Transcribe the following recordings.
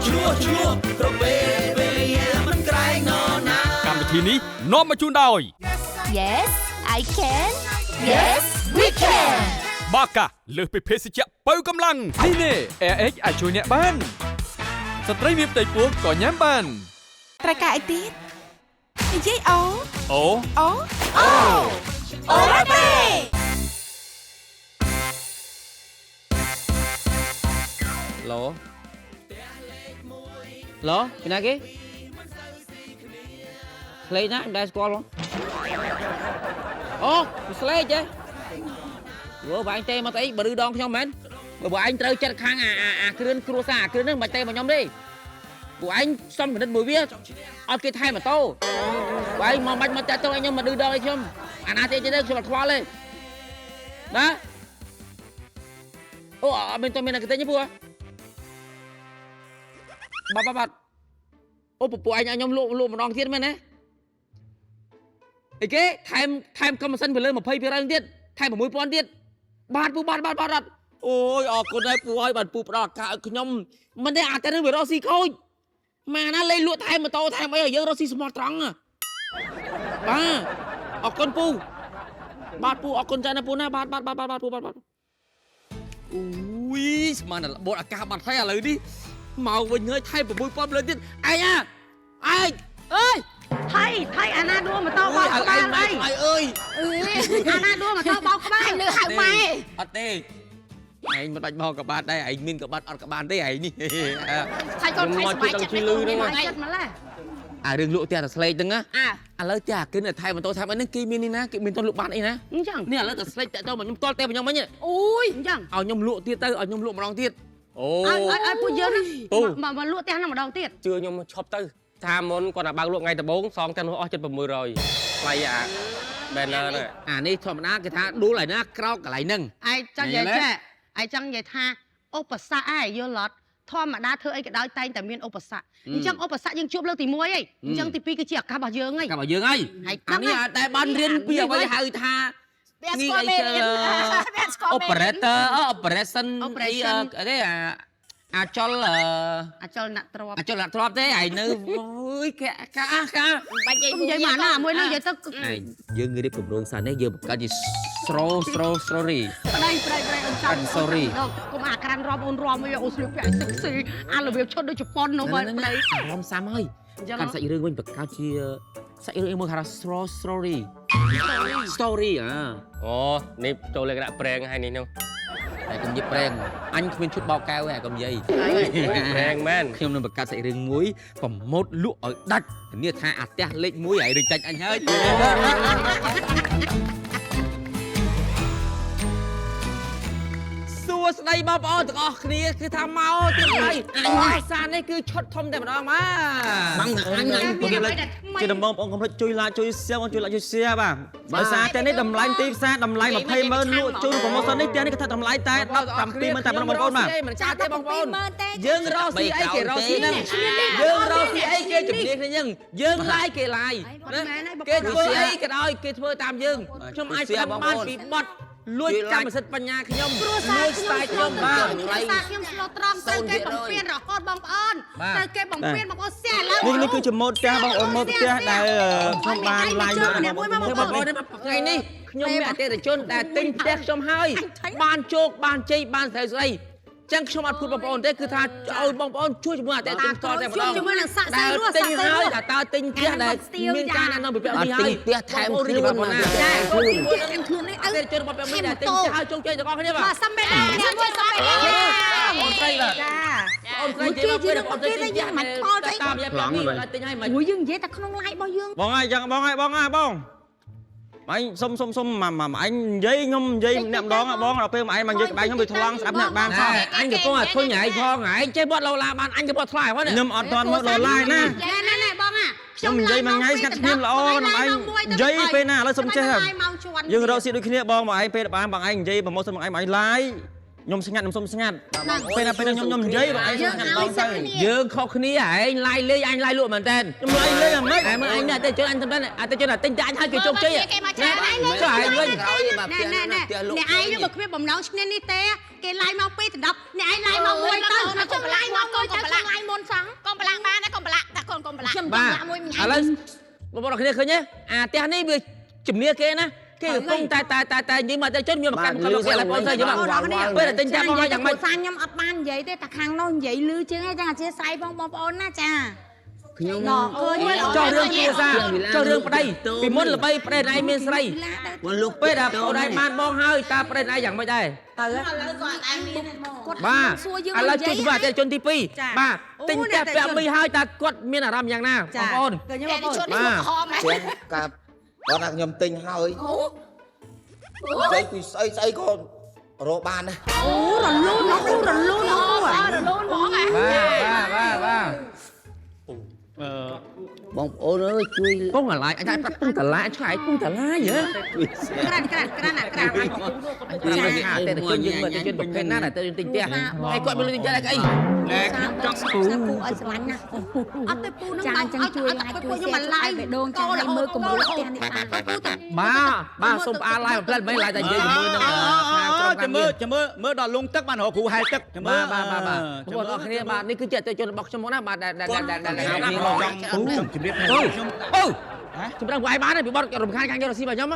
ឈ្លោះឈ្លោះគ្រប់ពេលវេលាមិនក្រែងនរណា កម្មវិធីនេះនាំមកជូនដោយ Yes I can Yes we can បាកាលើសពីភេសជ្ជៈបើកម្លាំង នេះនេះ AirX អាចជួយអ្នកបានស្ត្រីមានផ្ទៃពោះក៏ញ៉ាំបាន ត្រូវការអីទៀតនិយាយអូ អូ អូអូអូរ៉ាតេ ឡូឡូពីណាគេស្លេកណាមិនដែលស្គាល់ហ៎អូស្លេកទេវើបើឯងទេមកទៅអីបើឬដងខ្ញុំមែនបើបើឯងត្រូវចិត្តខាងអាអាអាគ្រឿនគ្រួសារអាគ្រឿនហ្នឹងមិនបាច់ទេមកខ្ញុំទេពួកឯងសំកណិតមួយវាអត់គេថែម៉ូតូបើឯងមកបាច់មកតាក់ទងឲ្យខ្ញុំមកឌឺដងឲ្យខ្ញុំអាណាទេទេខ្ញុំអត់ខ្វល់ទេណាអូអត់មានតមានអ្នកគេទេពូហ៎ បាទបាទបាទអូពពួកឯងឲ្យខ្ញុំលក់លក់ម្ដងទៀតមែនទេអីគេថែមថែមកំម៉ាស៊ីនទៅលើ20%ទៀតថែម6000ទៀតបាទពូបាទបាទបាទបាទអូយអរគុណហើយពូហើយបាទពូផ្ដល់ឱកាសឲ្យខ្ញុំមិនទេអាតែនឹងវារកស៊ីខូចម៉ាណាលេងលក់ថែមម៉ូតូថែមអីឲ្យយើងរកស៊ីស្មោះត្រង់ហ៎បាទអរគុណពូបាទពូអរគុណចាស់ណាស់ពូណាបាទបាទបាទបាទពូបាទបាទអូយស្មានតែរបូតអាកាសបាត់ហើយឥឡូវនេះ មកវិញហើយថែម6000លើទៀតឯងអាឯងអើយ ថៃថៃអាណាដួលម៉ូតូបោកក្បាលអី អើយអើយ អាណាដួលម៉ូតូបោកក្បាល អញលឺហៅម៉ែ អត់ទេឯងមិនបាច់មកក៏បានដែរឯងមានក៏បានអត់ក៏បានទេឯងនេះ ថៃកូនថៃសប្បាយចិត្តណាស់កូន មក ថ្ងៃ ចិត្តម្លេះ អារឿងលក់ផ្ទះតែស្លេកហ្នឹងណា អើ ឥឡូវផ្ទះអាគិនថែមម៉ូតូថែមអីហ្នឹងគេមាននេះណាគេមានតលក់បានអីណា អញ្ចឹង នេះឥឡូវតែស្លេកតាក់ទៅមកខ្ញុំតល់ទេខ្ញុំវិញ អូយ អញ្ចឹង ឲ្យខ្ញុំលក់ទៀតទៅឲ្យខ្ញុំលក់ម្ដងទៀតអូ ឲ្យឲ្យឲ្យពួកយើងមកមកលក់ផ្ទះហ្នឹងម្ដងទៀត ជឿខ្ញុំឈប់ទៅថាមុនគាត់តែបើកលក់ថ្ងៃដំបូងសងទាំងនោះអស់ចិត្ត600ថ្លៃអា banner ហ្នឹង អានេះធម្មតាគេថាដួលឯណាក្រោកកន្លែងហ្នឹង ឯងចង់និយាយចេះឯងចង់និយាយថាឧបសគ្គឯងយល់អត់ធម្មតាធ្វើអីក៏ដោយតែងតែមានឧបសគ្គអញ្ចឹងឧបសគ្គយើងជួបលើកទី1ឯងអញ្ចឹងទី2គឺជាឱកាសរបស់យើងឯង កាប់ឲ្យយើងហើយ ហើយ អានេះតែបានរៀនពីអ្វីហៅថា វាស្គាល់មេរៀនវាស្គាល់មេរៀន operator operation អីទេអាអាចល អចលនទ្រព្យ អាចលទ្របទេឯងនៅអើយកាកាកា បាច់និយាយ និយាយមកណាមួយនឹងនិយាយទៅ ឯងយើងរៀបគម្រោងសារនេះយើងបង្កើតជា stro stro story ប្តីប្តីប្តីអូនចាំ Sorry កុំអាក្រាន់រំអូនរំអីអូស្លៀកពាក់សិកស៊ីអារបៀបឈុតដូចជប៉ុននោះបើប្តី អារម្មណ៍សាំហើយ អញ្ចឹង កាន់សាច់រឿងវិញបង្កើតជាសាច់រឿងអីមួយហៅថា stro story story អា អូនេះចូលលក្ខណៈប្រេងហើយនេះនោះ តែកុំនិយាយប្រេងអញគ្មានឈុតបោកកែវទេកុំនិយាយ ប្រេងមែន ខ្ញុំនឹងបង្កើតសាច់រឿងមួយប្រម៉ូតលក់ឲ្យដាច់ធានាថាអាផ្ទះលេខ1ឲ្យរឿងចាច់អញហើយ សួស្តីបងប្អូនទាំងអស់គ្នាគឺថាមកទៀតហើយអញសានេះគឺឈុតធំតែម្ដងមក បាំងអញអញ មានអ្វីដែលថ្មី ជាដំបងបងកុំភ្លេចជួយ like ជួយ share បងជួយ like ជួយ share បាទដោយសារតែនេះតម្លៃទីផ្សារតម្លៃ20ម៉ឺនលក់ជូនប្រូម៉ូសិននេះផ្ទះនេះគេថាតម្លៃតែ17ម៉ឺនតែប៉ុណ្ណោះបងប្អូនបាទ មិនចាទេបងប្អូន មើលទេ យើងរកស៊ីអីគេរកស៊ីហ្នឹងយើងរកស៊ីអីគេជំនាញគ្នាយើងយើងឡាយគេឡាយណាគេធ្វើអីក៏ដោយគេធ្វើតាមយើងខ្ញុំអាចប្រាប់បានពីបត់លួចកម្មសិទ្ធិបញ្ញាខ្ញុំ គ្រួសារ លួចស្ទាយខ្ញុំបាទ គ្រួសារខ្ញុំស្លូតត្រង់ត្រូវគេបំពេញរហូតបងប្អូនត្រូវគេបំពេញបងប្អូនសះឡើង នេះនេះគឺជាម៉ូតផ្ទះបងប្អូនម៉ូតផ្ទះដែលខ្ញុំបាន live លក់ណាបងប្អូន បងប្អូនថ្ងៃនេះខ្ញុំមានអតិថិជនដែលទិញផ្ទះខ្ញុំហើយបានជោគបានជ័យបានស្រីស្រីចឹងខ្ញុំអត់ភូតបងប្អូនទេគឺថាឲ្យបងប្អូនជួយជាមួយអតិថិជនផ្ទាល់តែម្ដង ជាមួយនឹងសាក់សៃ ដែល រស់ ទិញ សាក់សៃរស់ ហើយថាតើទិញផ្ទះដែលមានការណែនាំពីពាក់នេះហើយ ទិញផ្ទះថែមខ្លួន បង ណា ចា ថែមខ្លួននេះ អតិថិជនរបស់ពាក់នេះដែលទិញផ្ទះហើយជោគជ័យទាំងអស់គ្នាបាទ បាទសំមេ សំមួយសំមួយ អូនស្រីបាទ ចា អូនស្រីជិះមកពេលអូនស្រីទិញតាមយកពាក់នេះទិញឲ្យមិន អូយយើងនិយាយតែក្នុង live របស់យើង បងហើយចឹងបងហើយបងហើយបងអញសុំសុំសុំមកមកអញនិយាយខ្ញុំនិយាយម្នាក់ម្ដងបងដល់ពេលមកឯងមកនិយាយក្បែរខ្ញុំវាថ្លង់ស្ដាប់អ្នកបានសោះ អញកំពុងតែធុញឯងផងឯងចេះបត់ឡូឡាបានអញក៏បត់ថ្លៃផងនេះ ខ្ញុំអត់ទាន់មកដល់ឡាយណា ណែណែណែបងអា ខ្ញុំនិយាយមួយថ្ងៃស្ងាត់ស្ងៀមល្អខ្ញុំឯងនិយាយពេលណាឥឡូវសុំចេះយើងរកស៊ីដូចគ្នាបងមកឯងពេលបានបងឯងនិយាយប្រម៉ូសិនបងឯងមកឯងឡាយ ខ្ញុំស្ងាត់ខ្ញុំសុំស្ងាត់ពេលណាពេលខ្ញុំនិយាយបងឯង យើង ស្ងាត់ ឲ្យ ដងទៅ សិនគ្នា យើងខុសគ្នាឯងឡាយលេងអញឡាយលក់មែនតើ ខ្ញុំឡាយលេងអាម៉េច ឯងមើលអញនេះអតិជនអញតែអតិជនទិញតែអញឲ្យគេជោគជ័យ គេមកច្រើនហើយ ចុះឯងវិញ ក្រោយបាទ ណែណែណែ ផ្ទះលក់ អ្នកឯងនឹងមកគ្មានបំណងឈ្នះនេះទេគេឡាយមក2ដណ្ដប់អ្នកឯងឡាយមកមួយទៅ កុំប្រឡាយមកកុំប្រឡាយមុនសងកុំប្រឡាំងបានណាកុំប្រឡាក់តែកូនកុំប្រឡាក់ខ្ញុំច បាទ ង់លាក់មួយម្នាក់ ឥឡូវបងប្អូនគ្នាឃើញទេអាផ្ទះនេះវាជំនាគេណាគេកំពុងតែតែតែតែនិយាយមកតែជនមានមកកាន់កលគេឡើយបងស្រីយល់ពេលតែទិញផ្ទះបងឲ្យយ៉ាងម៉េច សាខ្ញុំអត់បាននិយាយទេតែខាងនោះនិយាយលឺជាងឯងចឹងអធិស្ឋានផងបងប្អូនណាចា ខ្ញុំ ឃើញមើល ចោះរឿងគ្រួសារចោះរឿងប្តីពីមុនល្បីប្តីឯងមានស្រី មកលុក ពេលដែលប្អូនឯងបានបងហើយតើប្តីឯងយ៉ាងម៉េចដែរ ទៅឥឡូវគាត់ឯងមានគាត់ បាទ សួរយើង ឥឡូវជួយធ្វើអតិថិជនទី2បាទទិញផ្ទះពាក់មីហើយតើគាត់មានអារម្មណ៍យ៉ាងណាបងប្អូន ឃើញបងប្អូន ជននេះខំហ៎ ខ្ញុំកាគាត់ថាខ្ញុំទិញហើយស្អីពីស្អីស្អីក៏រកបានដែរ អូរលូនអូរលូនអូ រលូនហ្មងហ៎ បាទបាទបាទ បងប្អូនអើយជួយ ពងអាឡាយអញថាពងតាឡាយឆ្ងាយពងតាឡាយហ៎ ក្រានក្រានក្រានអាក្រាន អញថាអតិថិជនយើងមើលអតិថិជនប្រភេទណាដែលទៅទិញផ្ទះហើយគាត់មានលុយទិញផ្ទះដែរអី ណែខ្ញុំចង់ពូពូឲ្យស្រឡាញ់ណាស់ អត់ទេពូនឹង ចាចឹងជួយឡាយជួយខ្ញុំមកឡាយបេះដូងចាឲ្យមើលគម្រោងផ្ទះនេះបាន បាទបាទសូមផ្អាឡាយមួយផ្លែតមិនឡាយតែនិយាយជាមួយនឹងខាងក្រុម ចាំមើលចាំមើលមើលដល់លងទឹកបានរកគ្រូហែលទឹកចាំមើល បាទបាទបាទបងប្អូនអរគ្នាបាទនេះគឺជាអតិថិជនរបស់ខ្ញុំមកណាបាទដែលដែលដែលដែល ខ្ញុំជម្រាប អូអូចម្រើនពួកឯងបានហើយពីបត់រំខានខាងយករស៊ីរបស់ខ្ញុំ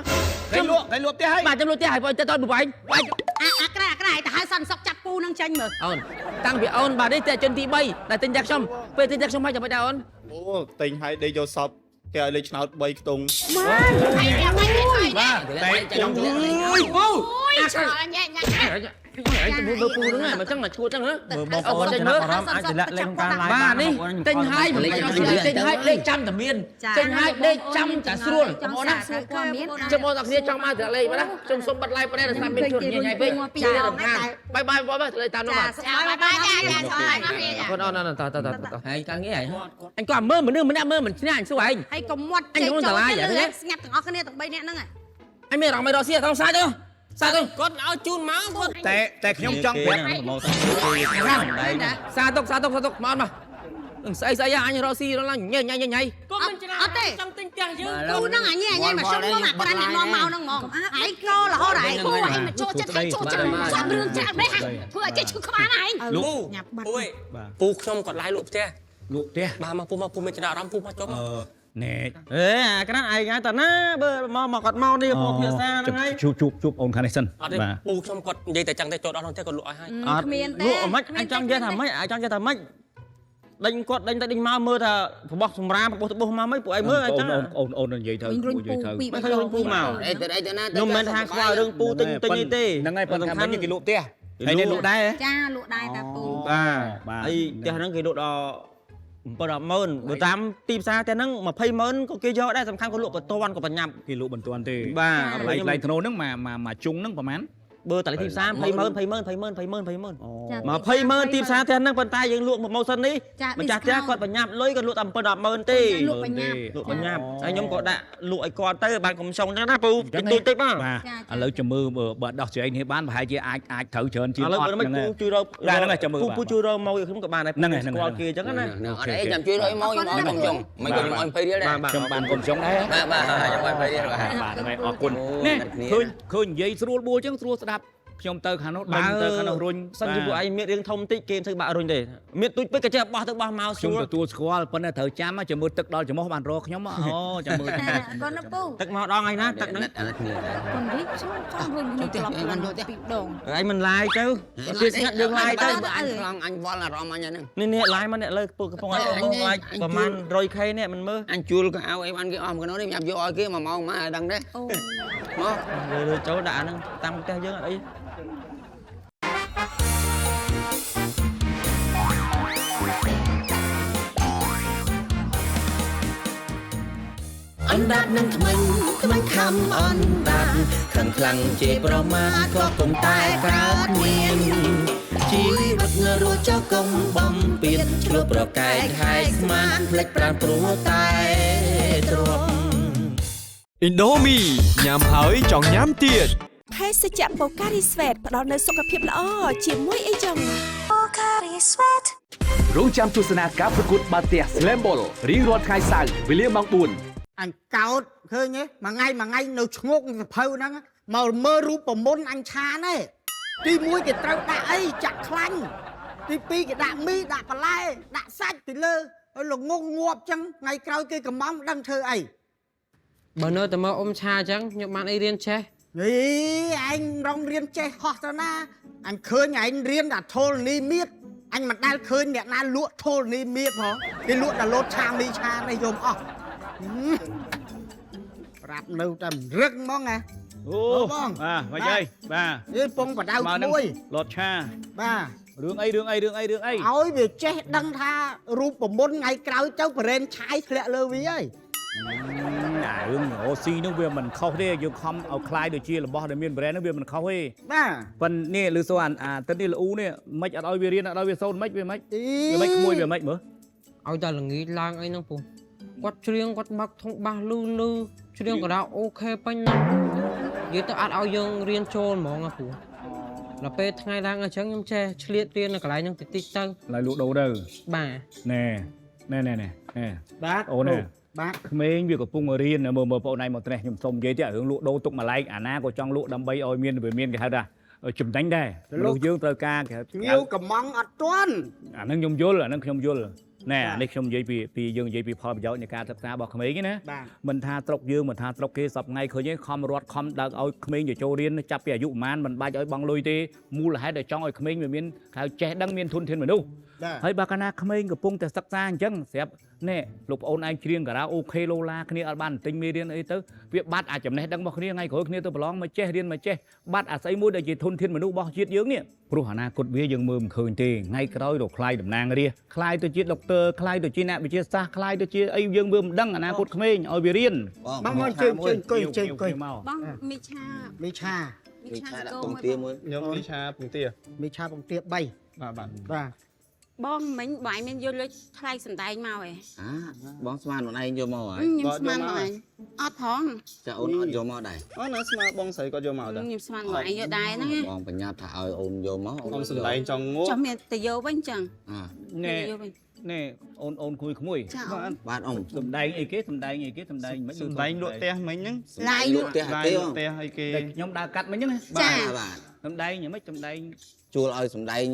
គេលក់គេលក់ផ្ទះហើយ បាទខ្ញុំលក់ផ្ទះហើយបងទៅតពួកឯងពួកឯង អាអាក្រាអាក្រាទៅហៅសន្តិសុខចាប់ពូនឹងចាញ់មើល អូនតាំងពីអូនបាទនេះតែជនទី3ដែលទិញផ្ទះខ្ញុំពេលទិញផ្ទះខ្ញុំហើយចាំមិនដែរអូន អូទិញឲ្យដេកយកសពគេឲ្យលេខឆ្នោត3ខ្ទង់ ហើយតែតែ បាទ តែខ្ញុំ អូយពូ អូយឆ្លងញ៉ែញ៉ែ ឯងមើលពូហ្នឹងមកចឹងមកឈួតចឹងហ៎ មើលបងប្អូនចំណាប់អារម្មណ៍អាចតម្លាក់លេខក្នុងការ live បាទនេះទិញហើយទិញហើយលេខចាំតែមានទិញហើយលេខចាំតែស្រួលបងប្អូនណា សួរព័ត៌មាន ចាំបងប្អូនគ្នាចង់មកតម្លាក់លេខបាទណាខ្ញុំសូមបិទ live ប៉ុណ្ណេះដោយសារមានជួនញ៉ៃពេកជួយរំខានបាយបាយបងប្អូនតាមនោះបាទ ចាបាយបាយចាចាឆ្លង អរគុណអូនអូនតតតតហើយការងារហើយអញក៏មើលមនុស្សម្នាក់មើលមិនឈ្នះអញសួរឯង ហើយកុំមាត់ចេញចូលស្ងាត់ទាំងអស់គ្នាទាំង3នាក់ហ្នឹង អញមានអារម្មណ៍មិនរកស៊ីអត់សាច់ទៅសាច់ទៅ គាត់ឲ្យជូនមកគាត់ តែតែខ្ញុំចង់ប្រាប់ សាតុកសាតុកសាតុកមកមកស្អីស្អីអញរកស៊ីរកឡើងញ៉ៃញ៉ៃញ៉ៃ គាត់មិនច្រា អត់ទេ ចង់ទិញផ្ទះយើង ពូហ្នឹងអាញ៉ៃអាញ៉ៃមកខ្ញុំមកអាក្រានអ្នកនាំមកហ្នឹងហ្មងឯងករហូតឯង ពូឯងមកចូលចិត្តឲ្យចូលចិត្តស្អាប់រឿងច្រើនម៉េចធ្វើឲ្យចេះឈឺក្បាលឯង លក់ ញ៉ាប់បាត់ អូយពូខ្ញុំគាត់ឡាយលក់ផ្ទះ លក់ផ្ទះ បាទមកពូមកពូមានចំណាប់អារម្មណ៍ពូមកចុះ អឺណែ អេអាក្រានឯងហើយតាណាបើមកមកគាត់មកនេះមកភាសាហ្នឹងហើយ ជួបជួបជួបអូនខាងនេះសិន អត់ទេ បាទ ពូខ្ញុំគាត់និយាយតែចឹងទេចូលដល់ក្នុងផ្ទះគាត់លក់ឲ្យហើយ អត់ គ្មានទេ លក់អមិនអញចង់និយាយថាម៉េចអញចង់និយាយថាម៉េចដេញគាត់ដេញទៅដេញមកមើលថាបោះសម្រាមបោះត្បុះមកម៉េចពួកឯងមើលអញចឹង អូនអូនអូននិយាយទៅ វិញរុញពូ និយាយទៅ ពីរ មិនឃើញរុញពូមក អីទៅអីទៅណា ខ្ញុំមិនមែនថាខ្វល់រឿងពូទិញទិញអីទេ ហ្នឹងហើយប៉ុន្តែមិញគេលក់ផ្ទះហើយនេះលក់ដែរហ៎ ចាលក់ដែរតាពូ បាទ បាទ អីផ្ទះហ្នឹងគេលក់ដល់7-10ម៉ឺនបើតាមទីផ្សារផ្ទះហ្នឹង20ម៉ឺនក៏គេយកដែរសំខាន់ក៏លក់បន្ទាន់ក៏បញ្ញាប់ គេលក់បន្ទាន់ទេ បាទ តម្លៃថ្លៃធ្នូហ្នឹងមកមកមកជុងហ្នឹងប្រហែល បើតម្លៃទីផ្សារ20ម៉ឺន20ម៉ឺន20ម៉ឺន20ម៉ឺន20ម៉ឺន អូ 20ម៉ឺនទីផ្សារផ្ទះហ្នឹងប៉ុន្តែយើងលក់មកសិននេះ ចា ម្ចាស់ផ្ទះគាត់បញ្ញាប់លុយគាត់លក់តែ7-10ម៉ឺនទេ លក់បញ្ញាប់ លក់បញ្ញាប់ហើយខ្ញុំក៏ដាក់លក់ឲ្យគាត់ទៅបានកុំសុងចឹងណាពូតិចតួចតិចបាទ បាទឥឡូវចាំមើលបើដោះស្រាយនេះបានប្រហែលជាអាចអាចត្រូវច្រើនជាង ឥឡូវ អត់ បើមិន ហ្នឹង ពូជួយរក បាទហ្នឹងហើយចាំមើល ពូពូជួយរកមកឲ្យខ្ញុំក៏បានដែរ ហ្នឹងហើយហ្នឹង ស្គាល់គេចឹងណា អត់អីចាំជួយរកមកខ្ញុំឲ្យកុំចុងមិនក៏ខ្ញុំឲ្យ20រៀលដែរ បាទ ខ្ញុំបានកុំចុងដែរ បាទបាទខ្ញុំឲ្យ20រៀលបាទ បាទហ្នឹងហើយអរគុណនេះឃើញឃើញនិយាយស្រួលបួលចឹងស្រួលស្ដាប់ខ្ញុំទៅខាងនោះដេញទៅខាងនោះរុញ សិនជាពួកឯងមានរឿងធំតិចគេមិនធ្វើបាក់រុញទេមានទូចពេកក៏ចេះបោះទៅបោះមកស្ ខ្ញុំ រួល ទទួលស្គាល់ប៉ុន្តែត្រូវចាំចាំមើលទឹកដល់ច្រមុះបានរកខ្ញុំអូចាំមើល គាត់ណាពូ ទឹកមកដងឯណាទឹកហ្នឹង អានេះគ្នាដែរ គាត់និយាយខ្ញុំចង់រុញគ្នាត្រឡប់ពីរដង ឯងមិនឡាយទៅគេស្ងាត់យើងឡាយទៅ អញខ្លងអញវល់អារម្មណ៍អញហ្នឹង នេះនេះឡាយមកអ្នកលើពូកំពុងឲ្យកំពុងឡាយប្រហែល 100k នេះមិនមើល អញជួលក៏ឲ្យអីបានគេអស់មកនោះនេះញ៉ាំយកឲ្យគេមួយម៉ោងមកឲ្យដឹងទេ អូ មក លើចូលដាក់អាហ្នឹងតាមផ្ទះយើងអត់អី អណ្ដាតនឹងថ្មិញថ្មិញខំអណ្ដាតខឹងខ្លាំងជេរប្រមាថក៏គុំតែកើតមានជីវិតរស់ចោលកុំបំពៀនឆ្លោះប្រកែកហែកស្មានផ្លេចប្រានព្រោះតែទ្រព្យ ឥណ្ឌូមីញ៉ាំហើយចង់ញ៉ាំទៀត ភេសជ្ជៈបូការីស្វេតផ្ដល់នូវសុខភាពល្អជាមួយអីចឹងបូការីស្វេត រងចាំទស្សនាការប្រកួតបាល់ទះ Slam Ball រៀងរាល់ថ្ងៃសៅរ៍វេលាម៉ោង4 អញកោតឃើញទេមួយថ្ងៃមួយថ្ងៃនៅឈ្ងោកសភៅហ្នឹងមកមើលរូបមន្តអញឆានទេទី1គេត្រូវដាក់អីចាក់ខ្លាញ់ទី2គេដាក់មីដាក់បន្លែដាក់សាច់ពីលើហើយល្ងងងាប់ចឹងថ្ងៃក្រោយគេកំងដឹងធ្វើអី បើនៅតែមកអ៊ំឆាអញ្ចឹងខ្ញុំបានអីរៀនចេះ នេះឯងរងរៀនចេះហោះទៅណាអញឃើញឯងរៀនតែធលនីមៀតអញមិនដែលឃើញអ្នកណាលក់ធលនីមៀតផងគេលក់តែលោតឆាមីឆានេះយំអស់ប្រាប់នៅតែរឹងហ្មងណា អូ បង បាទមកយាយបាទ នេះពងបដៅមួយ លតឆា បាទ រឿងអីរឿងអីរឿងអីរឿងអី ឲ្យវាចេះដឹងថារូបមន្តថ្ងៃក្រោយទៅប្រេនឆាយធ្លាក់លើវាហើយ អារឿងអូស៊ីនោះវាមិនខុសទេយើងខំឲ្យคล้ายដូចជារបស់ដែលមាន brand នោះវាមិនខុសទេ បាទ ប៉ុន្តែនេះឬសូអាអាទឹកនេះល្អូនេះមិនអត់ឲ្យវារៀនអត់ឲ្យវាសូត្រមិនវាមិនវាមិនក្មួយវាមិនមើល ឲ្យតែល្ងាចឡើងអីហ្នឹងពូគាត់ច្រៀងគាត់បើកធុងបាសលឺលឺច្រៀងក៏ដល់អូខេពេញហ្នឹងនិយាយទៅអត់ឲ្យយើងរៀនចូលហ្មងណាពូដល់ពេលថ្ងៃឡើងអញ្ចឹងខ្ញុំចេះឆ្លៀតរៀននៅកន្លែងហ្នឹងតិចតិចទៅ ឡើយលក់ដូរទៅ បាទ ណែណែណែណែ បាទ អូនណែ បាទ ក្មេងវាកំពុងរៀនមើលមើលបងអូនឯងមកត្រេះខ្ញុំសុំនិយាយទៀតរឿងលក់ដូរទុកម្លែកអាណាក៏ចង់លក់ដើម្បីឲ្យមានវាមានគេហៅថាចំណេញដែរមនុស្សយើងត្រូវការគេហៅ ញៀវកំងអត់ទាន់ អានឹងខ្ញុំយល់អានឹងខ្ញុំយល់ណែអានេះខ្ញុំនិយាយពីយើងនិយាយពីផលប្រយោជន៍នៃការសិក្សារបស់ក្មេងណាមិនថាត្រុកយើងមិនថាត្រុកគេសប្ងៃឃើញទេខំរត់ខំដើរឲ្យក្មេងទៅចូលរៀនចាប់ពីអាយុប្រហែលមិនបាច់ឲ្យបង់លុយទេមូលហេតុដែលចង់ឲ្យក្មេងវាមានហៅចេះដឹងមានធនធានមនុស្សហើយបើកាលណាក្មេងកំពុងតែសិក្សាអញ្ចឹងស្រាប់នេះលោកប្អូនឯងច្រៀងការ៉ាអូខេឡូឡាគ្នាអត់បានទិញមេរៀនអីទៅវាបាត់អាចំណេះដឹងរបស់គ្នាថ្ងៃក្រោយគ្នាទៅប្រឡងមកចេះរៀនមកចេះបាត់អាស្អីមួយដែលជាធនធានមនុស្សរបស់ជាតិយើងនេះព្រោះអនាគតវាយើងមើលមិនឃើញទេថ្ងៃក្រោយរកខ្លាយតំណាងរាស្ត្រខ្លាយទៅជាដុកទ័រខ្លាយទៅជាអ្នកវិទ្យាសាស្ត្រខ្លាយទៅជាអីយើងមើលមិនដឹងអនាគតក្មេងឲ្យវារៀន បងមកជើងជើងអង្គុយជើងអង្គុយ បងមីឆាមីឆាមីឆាដាក់ពងទាមួយខ្ញុំមីឆាពងទាមីឆាពងទា3បាទបាទបាទ បងមិញបងឯងមានយកលុយថ្លៃសំដែងមកឯង អាបងស្មានខ្លួនឯងយកមកហើយ ខ្ញុំស្មានបងឯងអត់ផង ចាអូនអត់យកមកដែរ អូនស្មានបងស្រីគាត់យកមកដែរ ខ្ញុំស្មានបងឯងយកដែរហ្នឹង បងបញ្ញាថាឲ្យអូនយកមក អូនសំដែងចង់ងក់ ចុះមានទៅយកវិញចឹង ណែណែអូនអូនគួយក្មួយ បាទអ៊ំ សំដែងអីគេសំដែងអីគេសំដែងមិន សំដែងលក់ផ្ទះមិញហ្នឹង ឡាយលក់ ផ្ទះ ឡាយលក់ផ្ទះអីគេ ខ្ញុំដើរកាត់មិញហ្នឹង បាទបាទ សំដែងយ៉ាងម៉េចសំដែង ជួលឲ្យសំដែង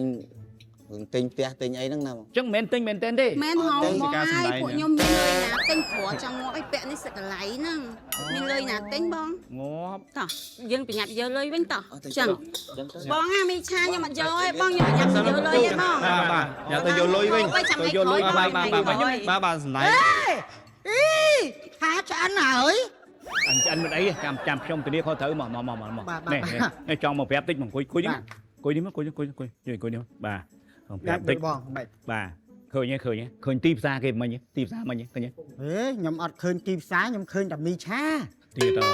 រឿងទិញផ្ទះទិញអីហ្នឹងណាបង អញ្ចឹងមិនមែនទិញមែនទេ មែនហងបងហើយពួកខ្ញុំមានលុយណាទិញព្រោះចង់ងាប់អីពាក់នេះសកលៃហ្នឹងមានលុយណាទិញបង ងាប់ តោះយើងប្រញាប់យកលុយវិញតោះអញ្ចឹងបងអាមីឆាខ្ញុំអត់យកទេបងខ្ញុំប្រញាប់យកលុយទេបង បាទបាទញ៉ាំទៅយកលុយវិញទៅយកលុយបាទបាទបាទបាទបាទសំដែង អីថាឆ្អិនហើយ អញឆ្អិនមិនអីចាំចាំខ្ញុំធានាខុសត្រូវមកមកមកមកនេះនេះចង់មកប្រាប់តិចមកអង្គុយអង្គុយអង្គុយនេះមកអង្គុយអង្គុយអង្គុយអង្គុយនេះបាទប្រាប់តិច បងមិន បាទឃើញទេឃើញទេឃើញទីផ្សារគេមិញទីផ្សារមិញឃើញទេ ហេខ្ញុំអត់ឃើញទីផ្សារខ្ញុំឃើញតែមីឆា ទៀតអ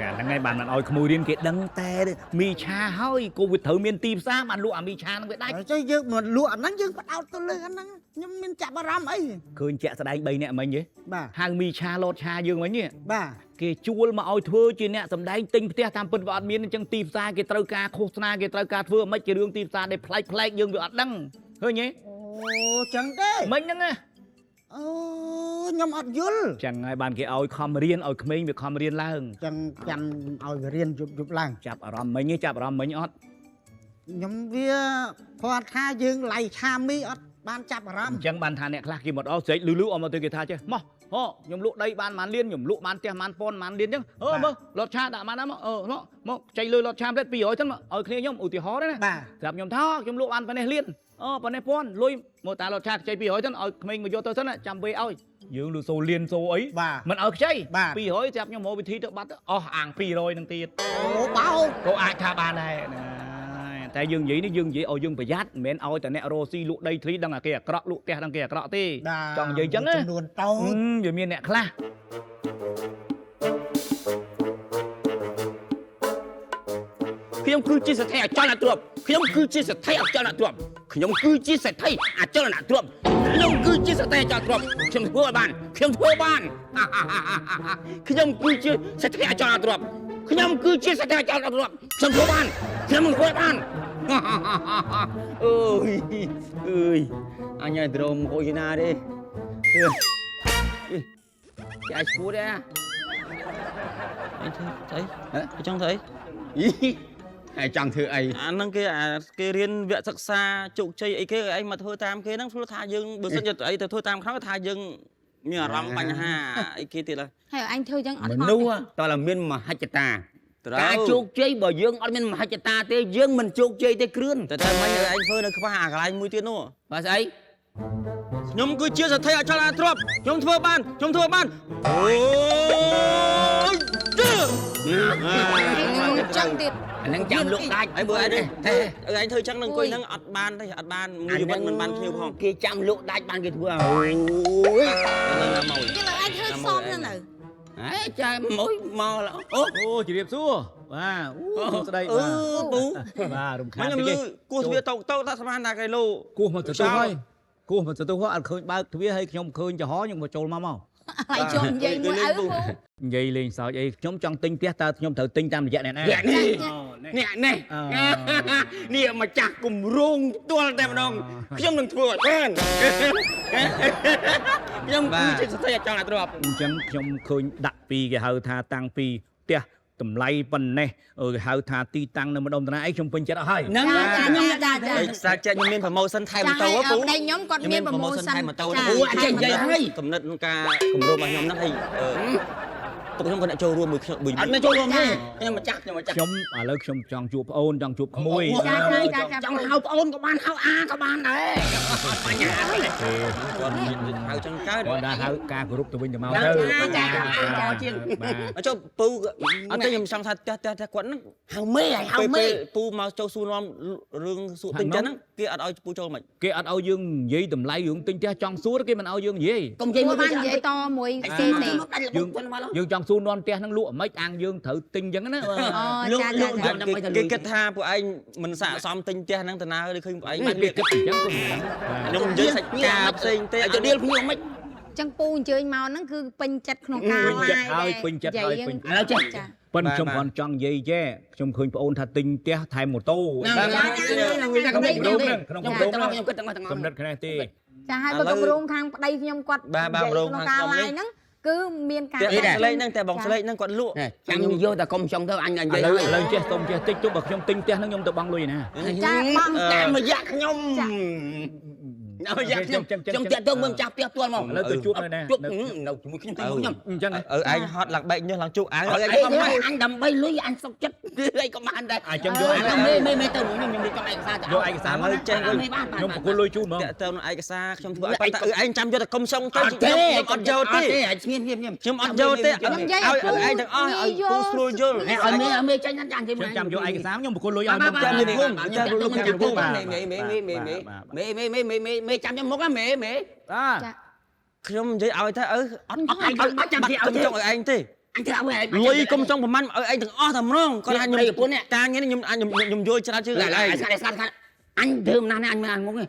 អាហ្នឹងឯងបានមិនឲ្យក្មួយរៀនគេដឹងតែមីឆាហើយកូវីដត្រូវមានទីផ្សារបានលក់អាមីឆាហ្នឹងវាដាច់ ចុះយើងមិនលក់អាហ្នឹងយើងផ្ដោតទៅលើអាហ្នឹងខ្ញុំមានចាប់អារម្មណ៍អី ឃើញជាក់ស្ដែង3នាក់មិញទេ បាទ ហៅមីឆាលោតឆាយើងមិញទេ បាទ គេជួលមកឲ្យធ្វើជាអ្នកសម្ដែងទិញផ្ទះតាមពិតវាអត់មានអញ្ចឹងទីផ្សារគេត្រូវការឃោសនាគេត្រូវការធ្វើមិនជារឿងទីផ្សារដែលប្លែកប្លែកយើងវាអត់ដឹងឃើញទេ អូចឹងទេ មិញហ្នឹងណា អូខ្ញុំអត់យល់ ចឹងហើយបានគេឲ្យខំរៀនឲ្យក្មេងវាខំរៀនឡើង ចឹងចាំឲ្យវារៀនយប់យប់ឡើង ចាប់អារម្មណ៍មិញចាប់អារម្មណ៍មិញអត់ ខ្ញុំវាគាត់ថាយើងឡៃឆាមីអត់បានចាប់អារម្មណ៍ អញ្ចឹងបានថាអ្នកខ្លះគេមកដល់ស្រែកលឺលឺអមទៅគេថាចេះមកហ៎ខ្ញុំលក់ដីបានប៉ុន្មានលានខ្ញុំលក់បានផ្ទះប៉ុន្មានពាន់ប៉ុន្មានលានអញ្ចឹងអឺមើលលត់ឆាដាក់បានណាមកអឺមកចៃលុយលត់ឆាផ្លេត200ចឹងមកឲ្យគ្នាខ្ញុំឧទាហរណ៍ណាស្រាប់ខ្ញុំថាខ្ញុំលក់បានប៉ុណ្ណេះលានអូប៉ុណ្ណេះពាន់លុយមកតាលត់ឆាខ្ចី200ចឹងឲ្យក្មេងមកយកទៅសិនចាំវេឲ្យយើងលឺសូលៀនសូអីមិនឲ្យខ្ចី200ចាប់ខ្ញុំមកវិធីទៅបាត់អស់អាង200នឹងទៀត អូបោ ក៏អាចថាបានដែរណាតែយើងនិយាយនេះយើងនិយាយឲ្យយើងប្រយ័ត្នមិនមែនឲ្យតែអ្នករស់ស៊ីលក់ដីធ្លីដឹងតែគេអាក្រក់លក់ផ្ទះដឹងគេអាក្រក់ទេចង់និយាយចឹងណា ចំនួនតូច វាមានអ្នកខ្លះ ខ្ញុំគឺជាសេដ្ឋីអចលនទ្រព្យខ្ញុំគឺជាសេដ្ឋីអចលនទ្រព្យខ្ញុំគឺជាសេដ្ឋីអចលនទ្រព្យខ្ញុំគឺជាសេដ្ឋីអចលនទ្រព្យខ្ញុំធ្វើឲ្យបានខ្ញុំធ្វើបានខ្ញុំគឺជាសេដ្ឋីអចលនទ្រព្យខ្ញុំគឺជាសេដ្ឋីអចលនទ្រព្យ ខ្ញុំធ្វើបានខ្ញុំនឹងធ្វើបានអើយអើយអញឲ្យត្រមហូចណាទេគេអាចឈួតទេ អញធ្វើស្អីចង់ធ្វើអី ហើយចង់ធ្វើអី អាហ្នឹងគេអាគេរៀនវគ្គសិក្សាជោគជ័យអីគេឯងមកធ្វើតាមគេហ្នឹងព្រោះថាយើងបើសិនជាអីទៅធ្វើតាមเขาថាយើងមានអារម្មណ៍បញ្ហាអីគេទៀត ហើយអញធ្វើចឹងអត់ មនុស្សតើមានមហិច្ឆតាការជោគជ័យបើយើងអត់មានមហិច្ឆតាទេយើងមិនជោគជ័យទេគ្រឿន តែតែមិញឯងធ្វើនៅខ្វះអាកន្លែងមួយទៀតនោះ បាទស្អី ខ្ញុំគឺជាសទ្ធិអចលនទ្រព្យខ្ញុំធ្វើបានខ្ញុំធ្វើបានអូយជឿ ចឹងទៀត អានឹងចាំលក់ដាច់ អីបើឯងឯងធ្វើចឹងនឹងអង្គុយហ្នឹងអត់បានទេអត់បានមួយជីវិតមិនបានភ្ញៀវផង គេចាំលក់ដាច់បានគេធ្វើអូយ ណាមក គេលើឯងធ្វើសមហ្នឹងនៅ អេចាមួយមកអូ អូជម្រាបសួរបាទអូស្ដីបាទ ពូ បាទរំខាន ខ្ញុំលឺគោះទ្វារតោតោថាស្មានណាគីឡូ គោះមកទទួលហើយគោះមកទទួលអត់ឃើញបើកទ្វារហើយខ្ញុំឃើញចំហខ្ញុំមកចូលមកមក ហើយចូលនិយាយមួយឪពូ និយាយលេងសើចអីខ្ញុំចង់ទិញផ្ទះតើខ្ញុំត្រូវទិញតាមរយៈអ្នកណា អ្នកនេះអ្នកនេះនេះម្ចាស់គម្រោងផ្ទាល់តែម្ដងខ្ញុំនឹងធ្វើឲ្យបានខ្ញុំគឺជាសទ្ធិអចលនទ្រព្យ អញ្ចឹងខ្ញុំឃើញដាក់ពីគេហៅថាតាំងពីផ្ទះតម្លៃប៉ុណ្ណេះគេហៅថាទីតាំងនៅម្ដុំតាណាអីខ្ញុំពេញចិត្តអស់ហើយ ហ្នឹងខ្ញុំ ចាចា ឯសាចេះខ្ញុំមាន promotion ថែមម៉ូតូពូ ប្តីខ្ញុំគាត់មាន promotion ថែមម៉ូតូ អូអញ្ចឹងនិយាយហើយ កំណត់ក្នុងការគម្រោងរបស់ខ្ញុំហ្នឹងហើយទុកខ្ញុំគាត់អ្នកចូលរួមមួយខ្ញុំ អត់អ្នកចូលរួមទេខ្ញុំម្ចាស់ខ្ញុំម្ចាស់ ខ្ញុំឥឡូវខ្ញុំចង់ជួបប្អូនចង់ជួបក្មួយ ចង់ហៅប្អូនក៏បានហៅអាក៏បានដែរបញ្ហាទេ គាត់ហៅចឹងកើត គាត់ដាក់ហៅការគោរពទៅវិញទៅមកទៅ ចាចាជាង បាទចុះពូអត់ទេខ្ញុំចង់ថាផ្ទះផ្ទះគាត់ហ្នឹង ហៅមេហៅមេ ពូមកចូលសួរនាំរឿងសួរទិញចឹងហ្នឹងគេអត់ឲ្យពូចូលមិន គេអត់ឲ្យយើងនិយាយតម្លៃរឿងទិញផ្ទះចង់សួរគេមិនឲ្យយើងនិយាយ កុំនិយាយ មួយបាននិយាយតមួយគេទេ យើងចង់សួរនាំផ្ទះហ្នឹងលក់មិនអាងយើងត្រូវទិញចឹងណា អូចាចា គេគិតថាពួកឯងមិនស័ក្តិសមទិញផ្ទះហ្នឹងទៅណាឬឃើញពួកឯង គេគិតអញ្ចឹងក៏មិនដឹង ខ្ញុំនិយាយសាច់ការផ្សេងទេ ឲ្យទៅដៀលភ្ញៀវមិន ចឹងពូអញ្ជើញមកហ្នឹងគឺពេញចិត្តក្នុងការ ពេញចិត្តហើយពេញចិត្តហើយពេញ ឥឡូវចេះ ប៉ុន្តែខ្ញុំគ្រាន់ចង់និយាយចេះខ្ញុំឃើញប្អូនថាទិញផ្ទះថែមម៉ូតូ ក្នុងគម្រោង ក្នុងគម្រោង ខ្ញុំគិតទាំងអស់ កំណត់គ្នាទេ ចាហើយបើគម្រោងខាងប្តីខ្ញុំគាត់ក្នុងការឡាយហ្នឹងគឺមានការ តែបងស្លេកហ្នឹងតែបងស្លេកហ្នឹងគាត់លក់ ចាំខ្ញុំយកតែកុំចង់ទៅអញនិយាយ ឥឡូវចេះសុំចេះតិចទោះបើខ្ញុំទិញផ្ទះហ្នឹងខ្ញុំទៅបង់លុយណា ចាបង់ តាមរយៈខ្ញុំ តាមរយៈខ្ញុំខ្ញុំតាក់ទងមើលម្ចាស់ផ្ទះផ្ទាល់មក ឥឡូវទៅជួបនៅណា ជួបនៅជាមួយខ្ញុំទៅខ្ញុំ អញ្ចឹង ឯងហត់ឡើងបែកញើសឡើងជក់អាវ អញដើម្បីលុយអញសុកចិត្តអីក៏បានដែរ អញ្ចឹងយក ឯកមេមេមេទៅខ្ញុំខ្ញុំរៀបចំឯកសារ យកឯកសារមក ចេះ ខ្ញុំប្រគល់លុយជូនហ្មង តាក់ទងនឹងឯកសារខ្ញុំធ្វើឲ្យតែឯងចាំយកតែកុំសុងទៅខ្ញុំអត់យកទេ ឯងស្ងៀមស្ងៀម ខ្ញុំអត់យកទេឲ្យឯងទាំងអស់ឲ្យពូស្រួលយល់ ឲ្យមេឲ្យមេចាញ់ចាញ់ ខ្ញុំចាំយកឯកសារខ្ញុំប្រគល់លុយឲ្យខ្ញុំ ចាំនេះភូមិចាំលុយចាំភូមិ មេមេមេមេមេមេមេមេមេមេចាំខ្ញុំមុខមេមេ បាទ ខ្ញុំនិយាយឲ្យថាអឺអត់ អត់ចាំគេឲ្យ កុំចង់ឲ្យឯងទេ អញធ្វើឲ្យឯង លុយកុំចង់ប្រហែលឲ្យឯងទាំងអស់តែម្ដងគាត់ថាខ្ញុំប្រពន្ធនេះការងារនេះខ្ញុំខ្ញុំយល់ច្រើនជាងឯង ស្កាត់ស្កាត់ស្កាត់អញធ្វើមិនណាស់នេះអញមិនអញងងទេ